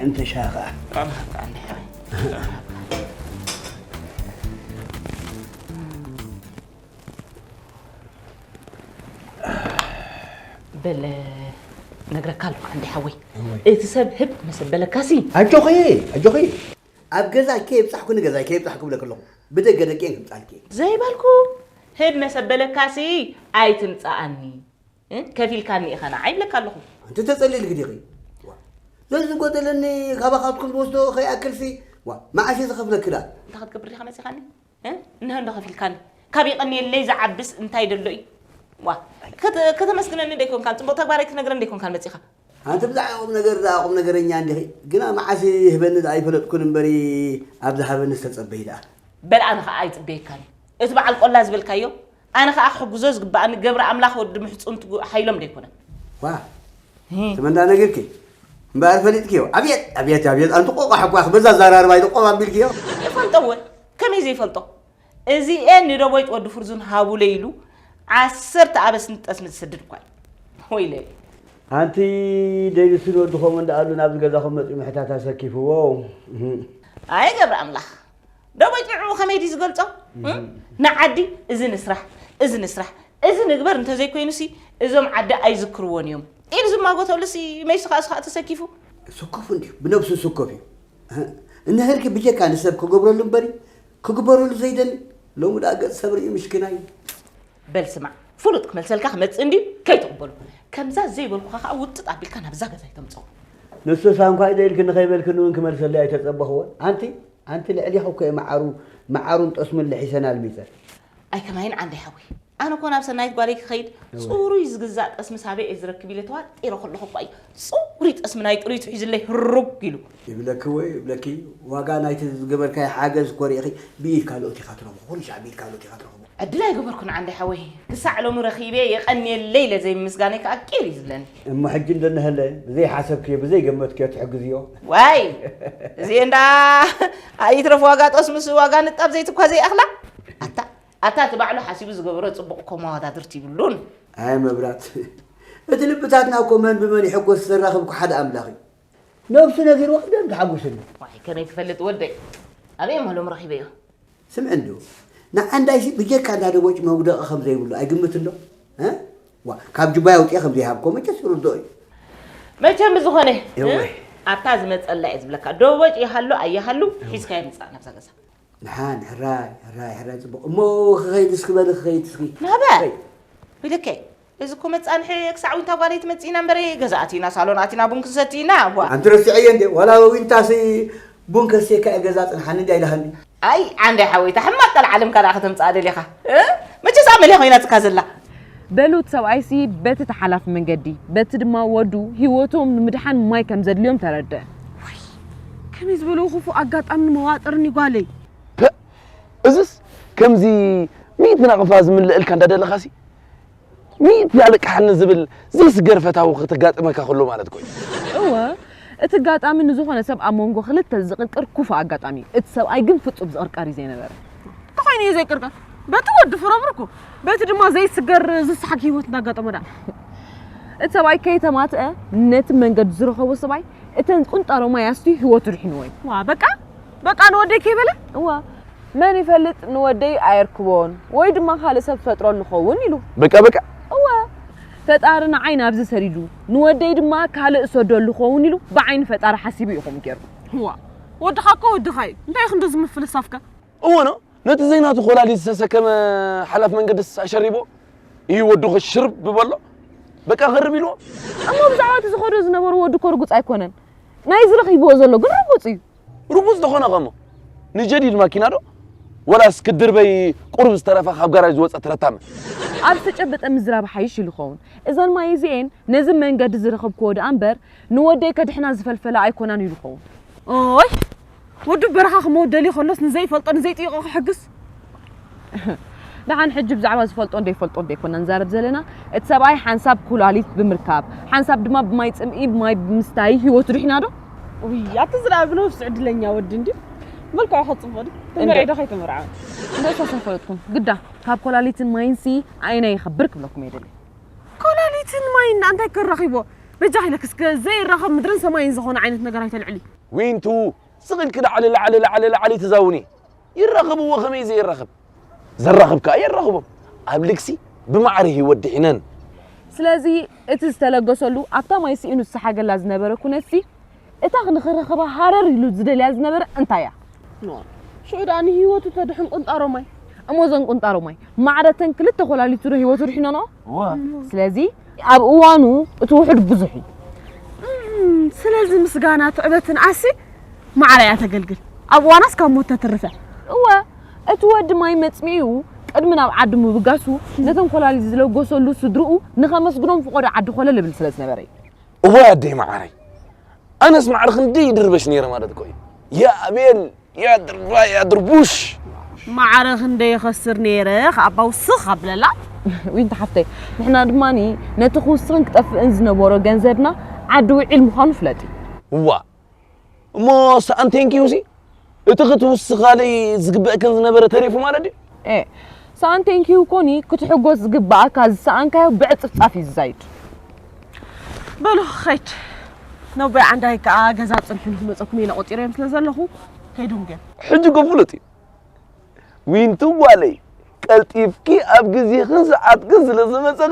እንተ ሻኻ። በል፣ ነግረካ ኣለኹ ዓንዲ ሓወይ። እወ። እቲ ሰብ ህብ መሰበለካሲ። ኣጆኺ፣ ኣጆኺ። ኣብ ገዛ ከየብጻሕኩ ንገዛ ከየብጻሕኩ ብለክ ኣለኹ። ብደገ ደቂ እየን ክምጻልኪ። ዘይበልኩ ህብ መሰበለካሲ ኣይትምጻኣኒ። እ? ከፊልካኒ ኢኻ ንዓይ ይብለካ ኣለኹ። ኣንቲ ተጸሊልኪ ዲኺ? ዋ። ዘዝጎደለኒ ካባኻትኩም ዝወስዶ ከይኣክልሲ፣ ዋ፣ መዓስ እየ ዝኸፍለኪ ደኣ? እንታይ ክትገብር ዲኻ መጺኻኒ? እ? እንሆ እንዶ ከፊልካኒ። ካብ የቐንየለይ ዝዓብስ እንታይ ደሎ እዩ? ዋ፣ ከተ-፣ ከተመስግነኒ ደይኮንካን፣ ጽቡቕ ተግባረይ ክትነግረኒ ደይኮንካን መጺኻ? ኣንቲ ብዛዕባ ቁም ነገር ደኣ ቁም ነገረኛ እንዲኺ። ግና መዓስ ይህበኒ ደኣ ኣይፈለጥኩን እምበሪ፣ ኣብ ዝሃበኒ ዝተጸበይ ደኣ። በል ኣነ ኸኣ ኣይጽበየካን። እቲ በዓል ቆላ ዝበልካዮ፣ ኣነ ኸኣ ክሕግዞ ዝግብኣኒ ገብረ ኣምላኽ ወዲ ምሕጽንትጉ ሓይሎም ደይኮነን። ዋ፣ ሂ። ተመንዳ ነጊርኪ? እምበኣር ፈሊጥክዮ? ኣብየት፣ ኣብየት፣ ኣብየት፣ ኣንቲ ቆቋሕ እኳ በዛ ኣዘራርባ ኢሉ ቆብ ኣቢልክዮ? እፈልጦ እወ፣ ከመይ ዘይፈልጦ? እዚኤን ንደቦይጥ ወዲ ፍርዙን ሃቡለይ ኢሉ ዓሰርተ ኣበስኒ ጠስሚ ዝሰድድ እኳ እዩ። ወይለይ። ኣንቲ ደቢስን ወድኹም እንዳኣሉ ናብዚ ገዛኹም መጺኡ ምሕታት ኣሰኪፍዎ። እህ። ኣይ ገብረ ኣምላኽ። ደቦይጥ ንዕኡ ከመይ ድዩ ዝገልጾ? እህ? ንዓዲ እዚ ንስራሕ፣ እዚ ንስራሕ፣ እዚ ንግበር እንተዘይኮይኑሲ እዞም ዓዲ ኣይዝክርዎን እዮም ኢሉ ዝማጎተሉሲ መይሱ ከኣ እሱ ከኣ ተሰኪፉ። ስኮፍ እንድዩ፣ ብነብሱ ስኮፍ እዩ። እህ፣ እንድሕርኪ ብጀካ ንሰብ ክገብረሉ እምበሪ ክግበረሉ ዘይደሊ፣ ሎሚ ደኣ ገጽ ሰብ ርእዩ ምሽኪናይ። በል ስማዕ፣ ፍሉጥ ክመልሰልካ ክመጽእ እንድዩ፣ ከይትቕበሉ። ከምዛ ዘይበልኩኻ ከኣ ውጥጥ ኣቢልካ ናብዛ ገዛ ኣይተምጽኦ። ንሱ ሳንኳ ኢደ ኢልኪ ንኸይበልክኒ እውን ክመልሰለይ ኣይተጸበኽዎን። ኣንቲ ኣንቲ ልዕሊኺ እኮ እየ መዓሩ መዓሩን ጠስሙን ልሒሰን ኣልሚጸ። ኣይከማይን ዓንደይ ሓወይ፣ ኣነ እኮ ናብ ሰናይት ጓለይ ክኸይድ ጽሩይ ዝግዛእ ጠስሚ ሳበይ እየ ዝረክብ ኢለ ተዋጢረ ከለኹ እኳ እዩ ጽሩይ ጠስሚ ናይ ጥሪቱ ሒዙለይ ህሩግ ኢሉ። ይብለኪ ወይ ይብለኪ፣ ዋጋ ናይቲ ዝገበርካዮ ሓገዝ እኮ ርኢኺ ብኢድ ካልኦት ኢኻ ትረኽቦ፣ ኩሉ ሻዕ ብኢድ ካልኦት ኢኻ ትረኽቦ። ዕድል ኣይገበርኩን ዓንደይ ሓወይ፣ ክሳዕ ሎሚ ረኺበ የቐንየለይ ኢለ ዘይምምስጋነይ ከኣ ቂር እዩ ዝብለኒ። እሞ ሕጂ እንዶ እንሀለ ብዘይሓሰብክዮ ብዘይገመትክዮ ትሕግዝዮ። ዋይ እዚኤን ደኣ ኣይትረፍ ዋጋ ጠስምስ ዋጋ ንጣብ ዘይትኳ ዘይኣኽላ ኣታ ኣታ እቲ ባዕሉ ሓሲቡ ዝገበሮ ጽቡቕ እኮ መዋዳድርቲ ይብሉን። ኣይ መብራት እቲ ልብታትና እኮ መን ብመን ይሕጎስ ዘራኽብ እኮ ሓደ ኣምላኽ እዩ። ነብሱ ነጊርዎ ቅደም ተሓጉስኒ። ዋይ ከመይ ክፈልጥ ወደይ ኣበይ እሞ ሎም ረኺበዮ። ስምዒ እንዶ ንዓንዳይሲ ብጀካ እንዳ ደቦጭ መውደቒ ከም ዘይብሉ ኣይግምት እንዶ እ? ዋ ካብ ጅባይ ኣውፅኤ ከም ዘይሃብኮ መቸስ ርዶ እዩ። መቸም ብዝኾነ እወ። ኣታ ዝመፀላ እየ ዝብለካ ደቦጭ ይሃሉ ኣይሃሉ ሒዝካዮ ምፃእ ናብዛ ገዛ። ንሓን ሕራይ ሕራይ ሕራይ ፅቡቕ እሞ ክኸይድ እስኪ በሊ ክኸይድ እስኪ ናበ ኢልከ እዚ እኮ መፃንሒ ክሳዕ ዊንታ ጓለይ ትመፅእ ኢና እምበረ ገዛ ኣቲና ሳሎን ኣቲና ቡን ክንሰቲ ኢና ዋ ኣንቲ ረሲዐዮ እንደ ዋላ ዊንታሲ ቡን ከስቴካ እየ ገዛ ፅንሓኒ እንዲ ኣይልሃኒ ኣይ ዓንደ ሓወይታ ሕማቅ ቀልዓለም ካዳ ከተምፅኣ ደሊኻ እ? መቸስ ኣመልያ ኮይናትካ ዘላ በሉት ሰብኣይሲ በቲ ተሓላፊ መንገዲ በቲ ድማ ወዱ ህይወቶም ንምድሓን ማይ ከም ዘድልዮም ተረድአ። ከመይ ዝበለ ክፉእ ኣጋጣሚ ንመዋጥርኒ ጓለይ። ፐእ! እዝስ ከምዚ ሚእቲ ናቕፋ ዝምልእልካ እንዳደለኻሲ ሚእቲ ኣለቅሓኒ ዝብል ዘይስገር ፈታዊ ክተጋጥመካ ከሎ ማለት ኮይኑ። እወ፣ እቲ ኣጋጣሚ ንዝኾነ ሰብ ኣብ መንጎ ክልተ ዝቕርቅር ክፉእ ኣጋጣሚ እዩ። እቲ ሰብኣይ ግን ፍጹም ዝቕርቀር እዩ ዘይነበረ። እንታይ ኮይኑ እዩ ዘይቅርቀር? በቲ ወዲ ፍረብርኩ፣ በቲ ድማ ዘይስገር ዝሰሓግ ህይወት እንዳጋጠሞ ደኣ። እቲ ሰብኣይ ከይተማትአ ነቲ መንገዲ ዝረኸቦ ሰብኣይ እተን ቁንጣሮ ማይ ኣስትዩ ህይወቱ ድሒንዎ እዩ። ዋ በቃ በቃ ንወደይ ከይበለ? እዋ መን ይፈልጥ ንወደይ ኣየርክቦን ወይ ድማ ካልእ ሰብ ፈጥረሉ ኸውን ኢሉ። በቃ በቃ። እወ ፈጣሪ ንዓይ ናብዚ ሰዲዱ ንወደይ ድማ ካልእ ሰደሉ ኸውን ኢሉ ብዓይኒ ፈጣሪ ሓሲቡ እዩ ከምኡ ገይሩ። እዋ ወድኻ እኮ ወድኻ እዩ እንታይ ክንዲ ዝምፍልሳፍካ? እወ ነው ነቲ ዘይናቱ ኮላሊት ዝተሰከመ ሓላፍ መንገድስ ኣሸሪቦ እዩ ወድኹ ሽርብ በሎ በቃ ኸርብ ኢልዎ። እሞ ብዛዕባ እቲ ዝኸዶ ዝነበሩ ወዲ እኮ ርጉፅ ኣይኮነን። ናይ ዝረኺብዎ ዘሎ ግን ርጉፅ እዩ። ርጉፅ ዝኾነ ኸሞ ንጀዲድ ማኪና ዶ ወላስ ክድርበይ ቁሩብ ዝተረፈ ካብ ጋራጅ ዝወፀት ረታመ። ኣብ ዝተጨበጠ ምዝራብ ሓይሽ ኢሉ ኸውን። እዘን ማይ እዚኤን ነዚ መንገዲ ዝረኸብክዎ ደኣ እምበር ንወደይ ከድሕና ዝፈልፈላ ኣይኮናን ኢሉ ኸውን። ኦይ ወዱ በረኻ ክመውት ደልዩ ከሎስ ንዘይፈልጦ ንዘይጥይቖ ክሕግዝ። ደሓን ሕጂ ብዛዕባ ዝፈልጦን ዘይፈልጦን ዘይኮና ንዛረብ ዘለና እቲ ሰብኣይ ሓንሳብ ኩላሊት ብምርካብ ሓንሳብ ድማ ብማይ ፅምኢ ብማይ ብምስታይ ህይወቱ ድሒና ዶ? ውይ ኣቲ ዝረኣ ብነብሱ ዕድለኛ ወዲ እንድዩ መልክዑ ከፅቦ ድዩ ተመርዒ ዶ ከይተመርዓ? እንደሱ ኣይፈለጥኩን ግዳ ካብ ኮላሊትን ማይንሲ ኣየናይ ይኸብር ክብለኩም እየ ደልየ። ኮላሊትን ማይን ደኣ እንታይ ከራኺቦ? በጃኺ ኢለኪ እስከ ዘይራኸብ ምድርን ሰማይን ዝኾነ ዓይነት ነገር ኣይተልዕሊ። ዊንቱ ስቕ ኢልኪ ላዕሊ ላዕሊ ላዕሊ ላዕሊ ተዛውኒ። ይራኸብዎ ከመይ ዘይራኸብ? ዘራኽብ ከኣ የራኽቦም። ኣብ ልግሲ ብማዕረ ህይወት ድሒነን። ስለዚ እቲ ዝተለገሰሉ ኣብታ ማይ ስኢኑ ዝሰሓገላ ዝነበረ ኩነትሲ እታ ንኽረኸባ ሃረር ኢሉ ዝደልያ ዝነበረ እንታይ እያ? ሽዑ ደኣ ንህይወቱ ተድሕን ቁንጣሮ ማይ። እሞ እዘን ቁንጣሮ ማይ ማዕረ እተን ክልተ ኮላሊቱ ዶ ህይወቱ ኣድሒነንኦ? እወ። ስለዚ ኣብ እዋኑ እቲ ውሑድ ብዙሕ እዩ። እም፣ ስለዚ ምስጋና ትዕበትን ኣሲ ማዕረ እያ ተገልግል። ኣብ እዋናስ ካብ ሞት ተትርፍ እያ። እወ፣ እቲ ወዲ ማይ መፅሚኡ ቅድሚ ናብ ዓዲ ምብጋሱ ነተን ኮላሊት ዝለገሰሉ ስድርኡ ንኸመስግኖም ፍቖዶ ዓዲ ኮለል እብል ስለ ዝነበረ እዩ። እዋይ ኣደይ መዓረይ ኣነስ ማዕረ ክንደይ ይድርበሽ ነይረ ማለት እኮ እዩ። ያ ኣቤል ያ ድርባይ ያ ድርቡሽ። ማዕረ ክንደይ ይኸስር ነይረ ከኣ ኣባ ውስኽ ኣብለላ። ዊንታ ሓፍተይ ንሕና ድማ ነቲ ክውስኽን ክጠፍእን ዝነበሮ ገንዘብና ዓዲ ውዒል ምዃኑ ፍለጢ። እዋ እሞ ሰኣን ቴንኪዩ ሲ እቲ ክትውስኻለይ ዝግበእክን ዝነበረ ተሪፉ ማለት ድዩ? ኤ ሰኣን ቴንኪዩ ኮኒ ክትሕጎስ ዝግበኣካ ዝሰኣንካዮ ብዕፅፍፃፍ እዩ ዝዛይድ። በሉ ኸይድ ነቦይ ዓንዳይ ከዓ ገዛ ፅንሑ ንክመፀኩም ኢለ ቆፂረዮም ስለ ዘለኹ ከይዱ ምገብ። ሕጂ እኮ ፍሉጥ እዩ ዊንቱ ጓለይ ቀልጢፍኪ ኣብ ግዜኽን ሰዓትክን ስለ ዝመፀኺ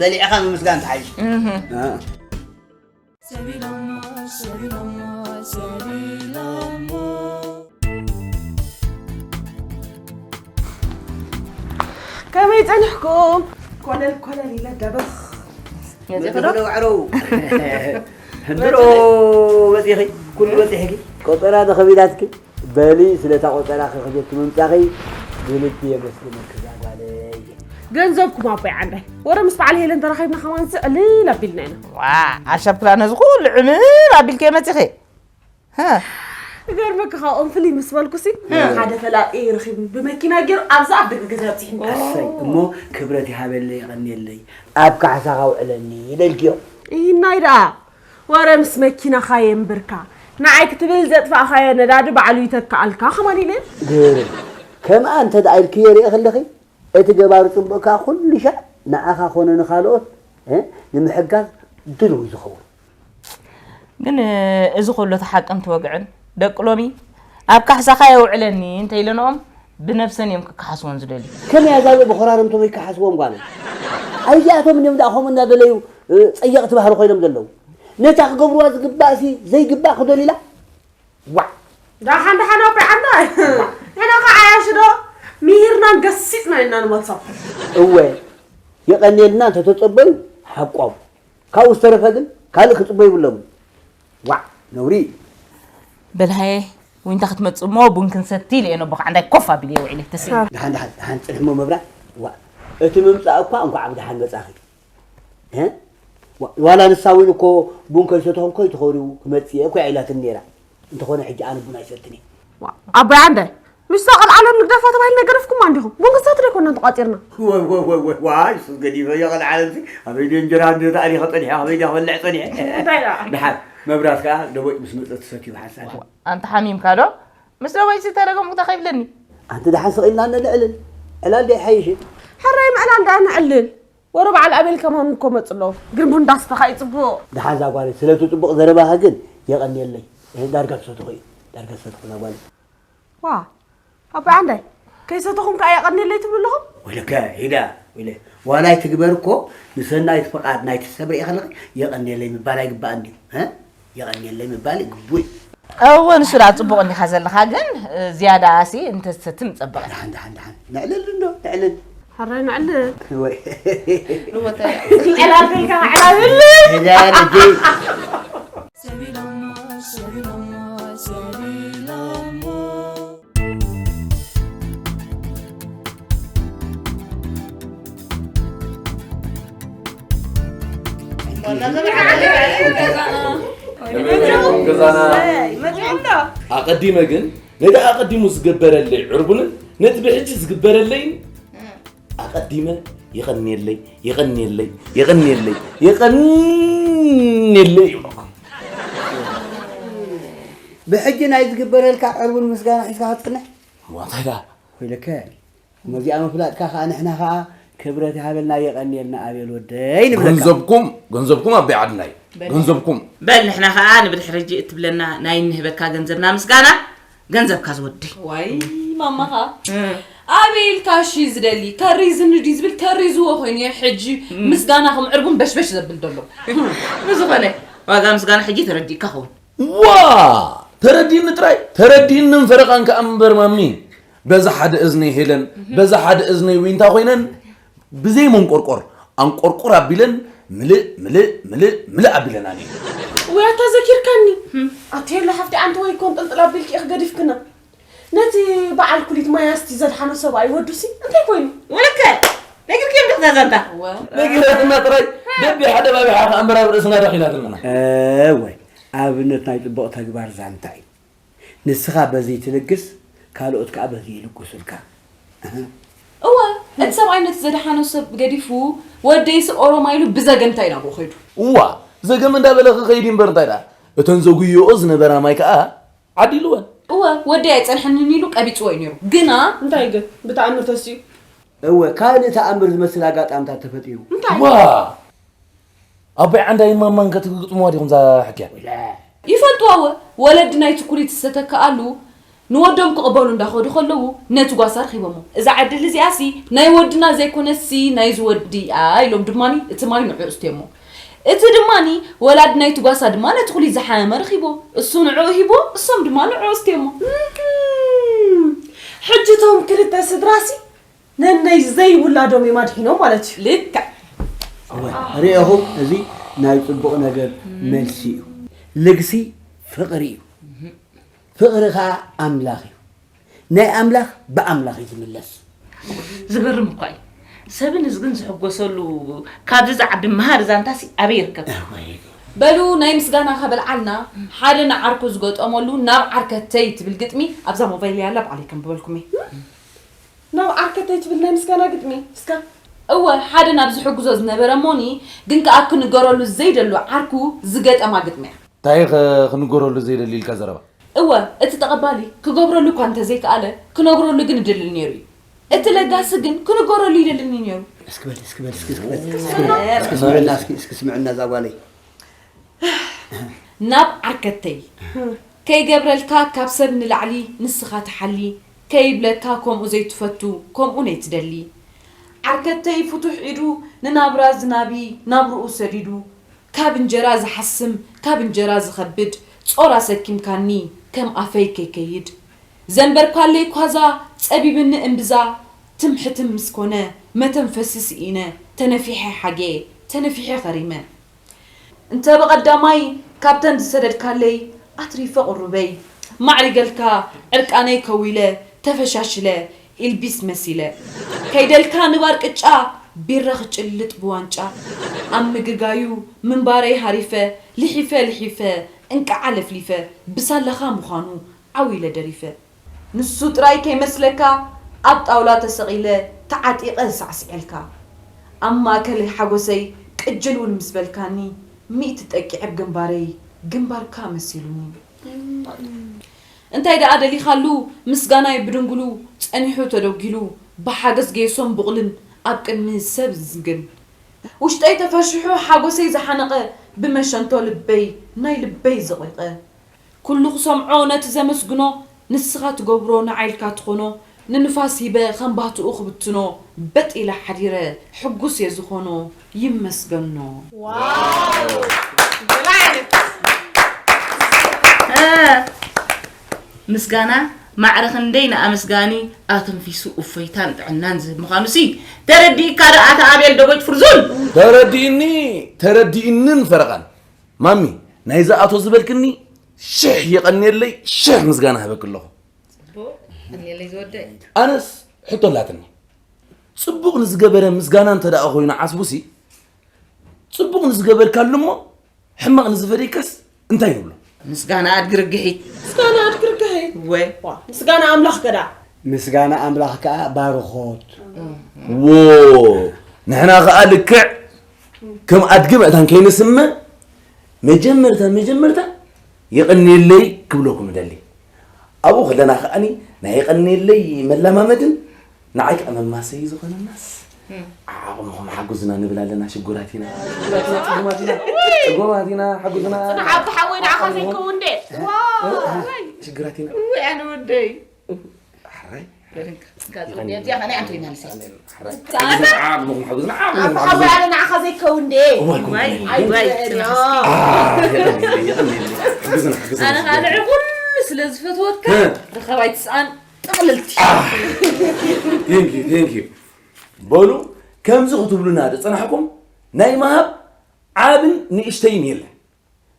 በሊዕኻ ምምስጋን ትሓይሽ። ከመይ ጸኒሕኩም? ኮለል ኮለል ኢለ ደበኽ። መጺኹ ዶ? ዋዕሮ እንድሮ መጺኺ ኩሉ በጺሕኪ ቆጠራ ተኸቢዳትኪ በሊ ስለታ ቆጠራ ክኽጀት ምምጻኺ ብልቢ የመስግነኪ እዛ ጓለይ። ገንዘብኩም ኣቦይ ዓንዳይ ወረ ምስ በዓል ሄለን ተራኺብና ከማን ስዕልል ኣቢልና ኢና። ዋ ኣሻብ ክላ ነዚ ኩሉ ዕምም ኣቢልከ መጺኺ። ሃ ገርመክ ካብኦም ፍልይ ምስ በልኩሲ ሓደ ፈላጢ ረኺቡ ብመኪና ገይሩ ኣብዛ ኣብ ደገ ገዛ ኣብፂሕኒ። ኣሰይ እሞ ክብረት ይሃበለይ የቐንየለይ ኣብ ካሕሳኻ ውዕለኒ ኢለልክዮ። ኢናይ ደኣ ወረ ምስ መኪናኻ የንብርካ ንዓይ ክትብል ዘጥፋእኻዮ ነዳዲ ባዕሉ ይተክኣልካ ከማን ኢለ። ግርም ከምኣ እንተ ደኣ ኢልክዮ ሪኢ ከለኺ እቲ ገባሪ ጽቡቕካ ኩሉ ሻዕ ንዓኻ ኮነ ንኻልኦት ንምሕጋዝ ድልው እዩ ዝኸውን። ግን እዚ ከሎ እቲ ሓቂ እንትወግዕን ደቂ ሎሚ ኣብ ካሕሳኻ የውዕለኒ እንተኢለንኦም ብነብሰን እዮም ክከሓስወን ዝደልዩ። ከመይ ኣዛብእ ብኾራርምቶም ይከሓስዎም ጓለይ? ኣይዚኣቶም እንዲዮም ደኣ ከምኡ እናደለዩ ጸየቕቲ ባህሊ ኮይኖም ዘለዉ። ነታ ክገብርዋ ዝግባእሲ ዘይግባእ ክደልዩላ? ዋዕ! ደሓን ደሓን ኣቦይ ዓንዳይ ንሕና ከዓ ዓያሹ ዶ ምሂርናን ገሲፅና ኢና ንመልሶ። እወ የቐንየልና እንተተፀበዩ ሓቆም። ካብኡ ዝተረፈ ግን ካልእ ክፅበዩ የብሎምን። ዋዕ ነውሪ እዩ። በል ሃየ ዊንታ ክትመፅእ እሞ ቡን ክንሰቲ ኢለ እየ ነቦኻ ዓንዳይ ኮፍ ኣቢለ እየ ውዒለ ተስእ። ደሓን ደሓን ደሓን ፅንሒ እሞ መብራት። ዋዕ እቲ ምምፃእ እኳ እንኳዕ ብደሓን መፃኺ። እ? ዋ- ዋላ ንሳ እውን እኮ ቡን ከይሰተኹም ከይትኸዱ ክመፅእ እየ እኮ እያ ኢላትኒ ነይራ። እንተኾነ ሕጂ ኣነ ቡን ኣይሰትን እየ። ዋ፣ ኣቦይ ዓንዳይ ምስታ ቆልዓ ሎም ንግደፋ ተባሂልና ገደፍኩማ እንዲኹም። ቡን ክንሰቲ ዶ ኣይኮናን ተቋፂርና። ወይ ወይ ወይ ወይ ዋይ ሱስ ገዲፈ የቐል ዓለምሲ ኣበይ ድዮ እንጀራ እንድዮ ተኣሊኸ ፀኒሐ ኣበይ ድያ ክበልዕ ፀኒሐ። እንታይ ደኣ? ደሓር መብራት ከዓ ደቦጭ ምስ መፀ ትሰትዩ ብሓንሳብ። ኣንተ ሓሚምካ ዶ? ምስ ደቦጭሲ ተደገምኩ እንታይ ከይብለኒ? ኣንቲ ደሓን ስቕ ኢልና ነልዕልል። ዕላል ዶ ይሓይሽ? ሕራይ ምዕላል ደኣ ነዕልል። ወረ በዓል ኣቤል ከማን እኮ መጹ ኣሎ። ግን ቡን ዳስተኻ እዩ ጽቡቕ። ደሓን እዛ ጓለይ ስለቲ ጽቡቕ ዘረባኺ ግን የቐንየለይ። እህ ዳርጋ ትሰትኹ እዩ። ዳርጋ ትሰትኹ እዛ ጓለይ። ዋ ኣቦይ ዓንዳይ ከይሰተኹም ከኣ የቐንየለይ ትብሉ ኣለኹም? ወይለከ ሂዳ ወይለ ዋላ ኣይትግበር እኮ ንሰናይት ፍቓድ ናይቲ ሰብ ርኢኺ ኣለኺ የቐንየለይ ምባል ኣይግባእን ድዩ? እ? የቐንየለይ ምባል ግቡእ እዩ። እወ ንሱ ደኣ ጽቡቕ እንዲኻ ዘለኻ ግን ዝያዳ ኣሲ እንተትሰቲ ምጸበቐ። ደሓን ደሓን ደሓን ነዕልል እንዶ ነዕልል። ሕራይ ነዕልል። ወይ ንወተ ዕላል ከልካ ዕላል። እዛ ልጅ ከመይ ውዒልኩም ገዛና? ኣቐዲመ ግን ነቲ ኣቐዲሙ ዝገበረለይ ዕርቡንን ነቲ ብሕጂ ዝግበረለይን ኣቐዲመ የቐንየለይ፣ የቐንየለይ፣ የቐንየለይ፣ የቐንየለይ ይብለኩም። ብሕጂ ናይ ዝግበረልካ ዕርቡን ምስጋና ሒዝካ ክትጽንሕ? እሞ እንታይ ደኣ? ኮይለከ፣ እሞ እዚኣ ምፍላጥካ ከኣ ንሕና ከኣ ክብረት ይሃበልና፣ የቐንየልና ኣቤል ወደይ ንብለካ። ገንዘብኩም፣ ገንዘብኩም ኣቦይ ዓድናይ። ገንዘብኩም። በል ንሕና ከኣ ንብድሕሪ ሕጂ እትብለና ናይ እንህበካ ገንዘብና ምስጋና ገንዘብካ ዝወደይ። ዋይ ማማኻ። ኣቤል ካሺ ዝደሊ ከሪዝኒ ድዩ ዝብል ከሪዝዎ ኮይኑ እዩ ሕጂ ምስጋና ከም ዕርቡን በሽበሽ ዘብል ዘሎ። ብዝኾነ ዋጋ ምስጋና ሕጂ ተረዲእካ ኸውን። ዋ! ተረዲእኒ ጥራይ፣ ተረዲእንን ፈረቓን ከኣ እምበር ማሚ። በዛ ሓደ እዝነይ ሄለን፣ በዛ ሓደ እዝነይ ዊንታ ኮይነን ብዘይ መንቆርቆር ኣንቆርቁር ኣቢለን ምልእ ምልእ ምልእ ምልእ ኣቢለናኒ። ወይ ኣታ ዘኪርካኒ። ኣቲ ሄሎ ሓፍቲ ኣንቲ ወይ ኮን ጥልጥል ኣቢልኪ ኢኺ ገዲፍክና። ነቲ በዓል ኩሊት ማያስቲ ዘድሓኖ ሰብኣይ ወዱሲ እንታይ ኮይኑ? ወለከ ነግርክዮም ዶ እዛ ዛንታ? ነጊራትና ጥራይ ደቢ ሓደ ባቢሓ ከኣ እምበር ኣብ ርእስና ደኺናትልና። እወ ኣብነት ናይ ጽቡቕ ተግባር ዛንታ እዩ። ንስኻ በዚ ትልግስ ካልኦት ከኣ በዚ ይልግሱልካ። እወ እቲ ሰብኣይ ነቲ ዘድሓኖ ሰብ ገዲፉ ወደይሲ ኦሮማ ኢሉ ብዘገምታ እዩ ናብኡ ከይዱ። እዋ ዘገም እንዳበለ ክኸይድ እምበር እንታይ ደኣ እተን ዘጉየኦ ዝነበራ ማይ ከኣ ዓዲልወን። እወ ወደይ ኣይጸንሐንን ኢሉ ቀቢጽዎ እዩ ነይሩ ግና እንታይ ግን ብተኣምር ተሲኡ። እወ ካልእ ተኣምር ዝመስል ኣጋጣምታት ተፈጢሩ። እንታይ ዋ ኣቦይ ዓንዳይን ማማን ከትግጥምዋ ዲኹም እዛ ሕክያ? ይፈልጥዋ እወ ወለዲ ናይቲ ኩሊት ዝተተክኣሉ ንወዶም ክቕበሉ እንዳኸዱ ከለዉ ነቲ ጓሳ ርኺቦሞ እዛ ዕድል እዚኣሲ ናይ ወድና ዘይኮነሲ ናይዚ ወዲ እያ ኢሎም ድማኒ እቲ ማይ ንዑ እስትዮሞ እቲ ድማኒ ወላዲ ናይቲ ጓሳ ድማ ነቲ ኩሊት ዝሓመመ ርኺቦ እሱ ንዑ ሂቦ እሶም ድማ ንዑ እስትዮሞ። ሕጂ እቶም ክልተ ስድራሲ ነነይ ዘይውላዶም እዮም ኣድሒኖም ማለት እዩ። ልክዕ። እወ፣ ርኤኹም፣ እዚ ናይ ጽቡቕ ነገር መልሲ እዩ። ልግሲ ፍቕሪ እዩ። ፍቕሪ ኸኣ ኣምላኽ እዩ። ናይ ኣምላኽ ብኣምላኽ እዩ ዝምለስ። ዝገርም እኳ እዩ። ሰብን እዝግን ዝሕጎሰሉ ካብዚ ዝዓቢ መሃሪ ዛንታሲ ኣበይ ይርከብ? እወ። በሉ ናይ ምስጋና ከበልዓልና ሓደ ንዓርኩ ዝገጠመሉ ናብ ዓርከተይ ትብል ግጥሚ ኣብዛ ሞባይል ያላ ባዕለይ ከንብበልኩም እየ። ናብ ዓርከተይ ትብል ናይ ምስጋና ግጥሚ እስከ። እወ ሓደ ናብ ዝሕግዞ ዝነበረ እሞኒ ግን ከኣ ክንገረሉ ዘይደሉ ዓርኩ ዝገጠማ ግጥሚ እያ። እንታይ ኸ ክንገረሉ ዘይደሊ ኢልካ ዘረባ? እወ እቲ ተቐባሊ ክገብረሉ እኳ እንተዘይከኣለ ክነግረሉ ግን ይደሊ ነይሩ እዩ። እቲ ለጋሲ ግን ክንገረሉ ይደልኒ ነይሩ። እስኪ በል እስኪ በል እስኪ እስኪ በል እስኪ ስምዕና እስኪ እስኪ ስምዕና እዛ ጓለይ። ናብ ዓርከተይ ከይገብረልካ ካብ ሰብ ንላዕሊ ንስኻ ትሓሊ ከይብለካ ከምኡ ዘይትፈቱ ከምኡ ነይትደሊ ዓርከተይ ፍቱሕ ኢዱ ንናብራ ዝናቢ ናብርኡ ሰዲዱ ካብ እንጀራ ዝሓስም ካብ እንጀራ ዝኸብድ ጾር ኣሰኪምካኒ ከም ኣፈይ ከይከይድ ዘንበርኳለይ ኳዛ ጸቢብኒ እምብዛ ትም ሕትም ምስ ኮነ መተንፈሲ ስኢነ ተነፊሐ ሓጌ ተነፊሐ ከሪመ እንተ ብቐዳማይ ካብተን ዝሰደድካለይ ኣትሪፈ ቁሩበይ ማዕሪገልካ ዕርቃነይ ከዊለ ተፈሻሽለ ኢልቢስ መሲለ ከይደልካ ንባር ቅጫ ቢረ ክጭልጥ ብዋንጫ ኣብ ምግጋዩ ምንባረይ ሃሪፈ ልሒፈ ልሒፈ እንቅዓ ለፍሊፈ ብሳላኻ ምዃኑ ዓው ኢለ ደሪፈ ንሱ ጥራይ ከይመስለካ ኣብ ጣውላ ተሰቒለ ተዓጢቐ ሳዕስዐልካ ኣብ ማእከል ሓጎሰይ ቅጅል እውን ምስ በልካኒ ሚእቲ ጠቂዐ ብ ግንባረይ ግንባርካ መሲሉኒ እንታይ ደኣ ደሊኻሉ ምስጋናይ ብድንጉሉ ጸኒሑ ተደጒሉ ብሓገዝ ገይሶም ቡቕልን ኣብ ቅድሚ ሰብ ዝዝግን ውሽጠይ ተፈሽሑ ሓጎሰይ ዝሓነቐ ብመሸንቶ ልበይ ናይ ልበይ ዘቑይቐ ኩሉ ክሰምዖ ነቲ ዘመስግኖ ንስኻ ትገብሮ ንዓይ ኢልካ ትኾኖ ንንፋስ ሂበ ከም ባህትኡ ክብትኖ በጥ ኢለ ሓዲረ ሕጉስ እየ ዝኾኖ ይመስገኖ። ምስጋና ማዕረ ክንደይ ንኣመስጋኒ ኣተንፊሱ እፎይታን ጥዕናን ዝህብ ምዃኑሲ ተረዲእካ ዶ ኣታ ኣቤል ደቦጭ ፍርዙን? ተረዲእኒ ተረዲእንን ፈረቓን ማሚ ናይዚ ኣቶ ዝበልክኒ ሽሕ የቐንየለይ ሽሕ ምስጋና ህበኪ ኣለኹ። ኣነስ ሕቶ ኣላትኒ ጽቡቕ ንዝገበረ ምስጋና እንተ ደኣ ኮይኑ ዓስቡሲ ጽቡቕ ንዝገበርካሉ እሞ ሕማቕ ንዝፈደይካስ እንታይ ንብሎ? ምስጋና ኣድጊ ርግሒት። ምስጋና ኣድጊ ርግሒት። ወይ ምስጋና ኣምላኽ ከዳ። ምስጋና ኣምላኽ ከዓ ባርኾት። ዎ ንሕና ከዓ ልክዕ ከም ኣድጊ መእታን ከይንስመ መጀመርታ መጀመርታ የቐንየለይ ክብለኩም እደሊ። ኣብኡ ከለና ከዓኒ ናይ የቐንየለይ መለማመድን ንዓይ ከዓ መማሰዪ ዝኾነናስ ዓቕምኹም ሓግዙና ንብል ኣለና። ሽጉራት ኢና፣ ሽጉራት ኢና፣ ፅጉማት ኢና፣ ፅጉማት ኢና፣ ሓግዙና። ፅናሕ ኣቦ ሓወይ ንዓኻ ዘይከውን ደ ሽግራት ኢና። ኣነ ወደይ ሓራይ ዓቕምኹም ሓግዙና። ኣቦ ሓወይ ኣነ ንዓኻ ዘይከውን ደ ኣነ ከዓ ልዕሊ ኩሉ ስለ ዝፈትወካ ርኸባይ ትስኣን ጥቕልልቲ። በሉ ከምዚ ክትብሉና ዝፀናሕኩም ናይ ምሃብ ዓብን ንእሽተይን የለን።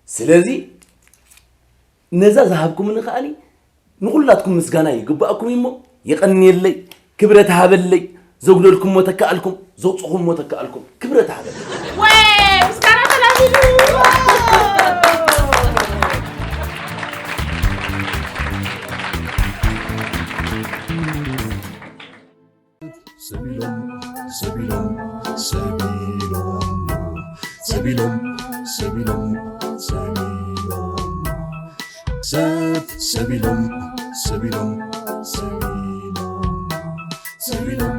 ስለዚ ነዛ ዝሃብኩምኒ ከዓኒ ንኹላትኩም ምስጋና ይግባኣኩም እሞ የቐንየለይ፣ ክብረት ሃበለይ፣ ዘጉደልኩሞ ተካኣልኩም፣ ዘውፅኹሞ ተካኣልኩም፣ ክብረት ሃበለይ። ወይ ምስጋና ተላቢሉ። ሰቢሎም ሰቢሎም ሰቢሎም ሰቢሎም ሰቢሎም ሰቢሎም ሰብ ሰቢሎም ሰቢሎም ሰቢሎም ሰቢሎም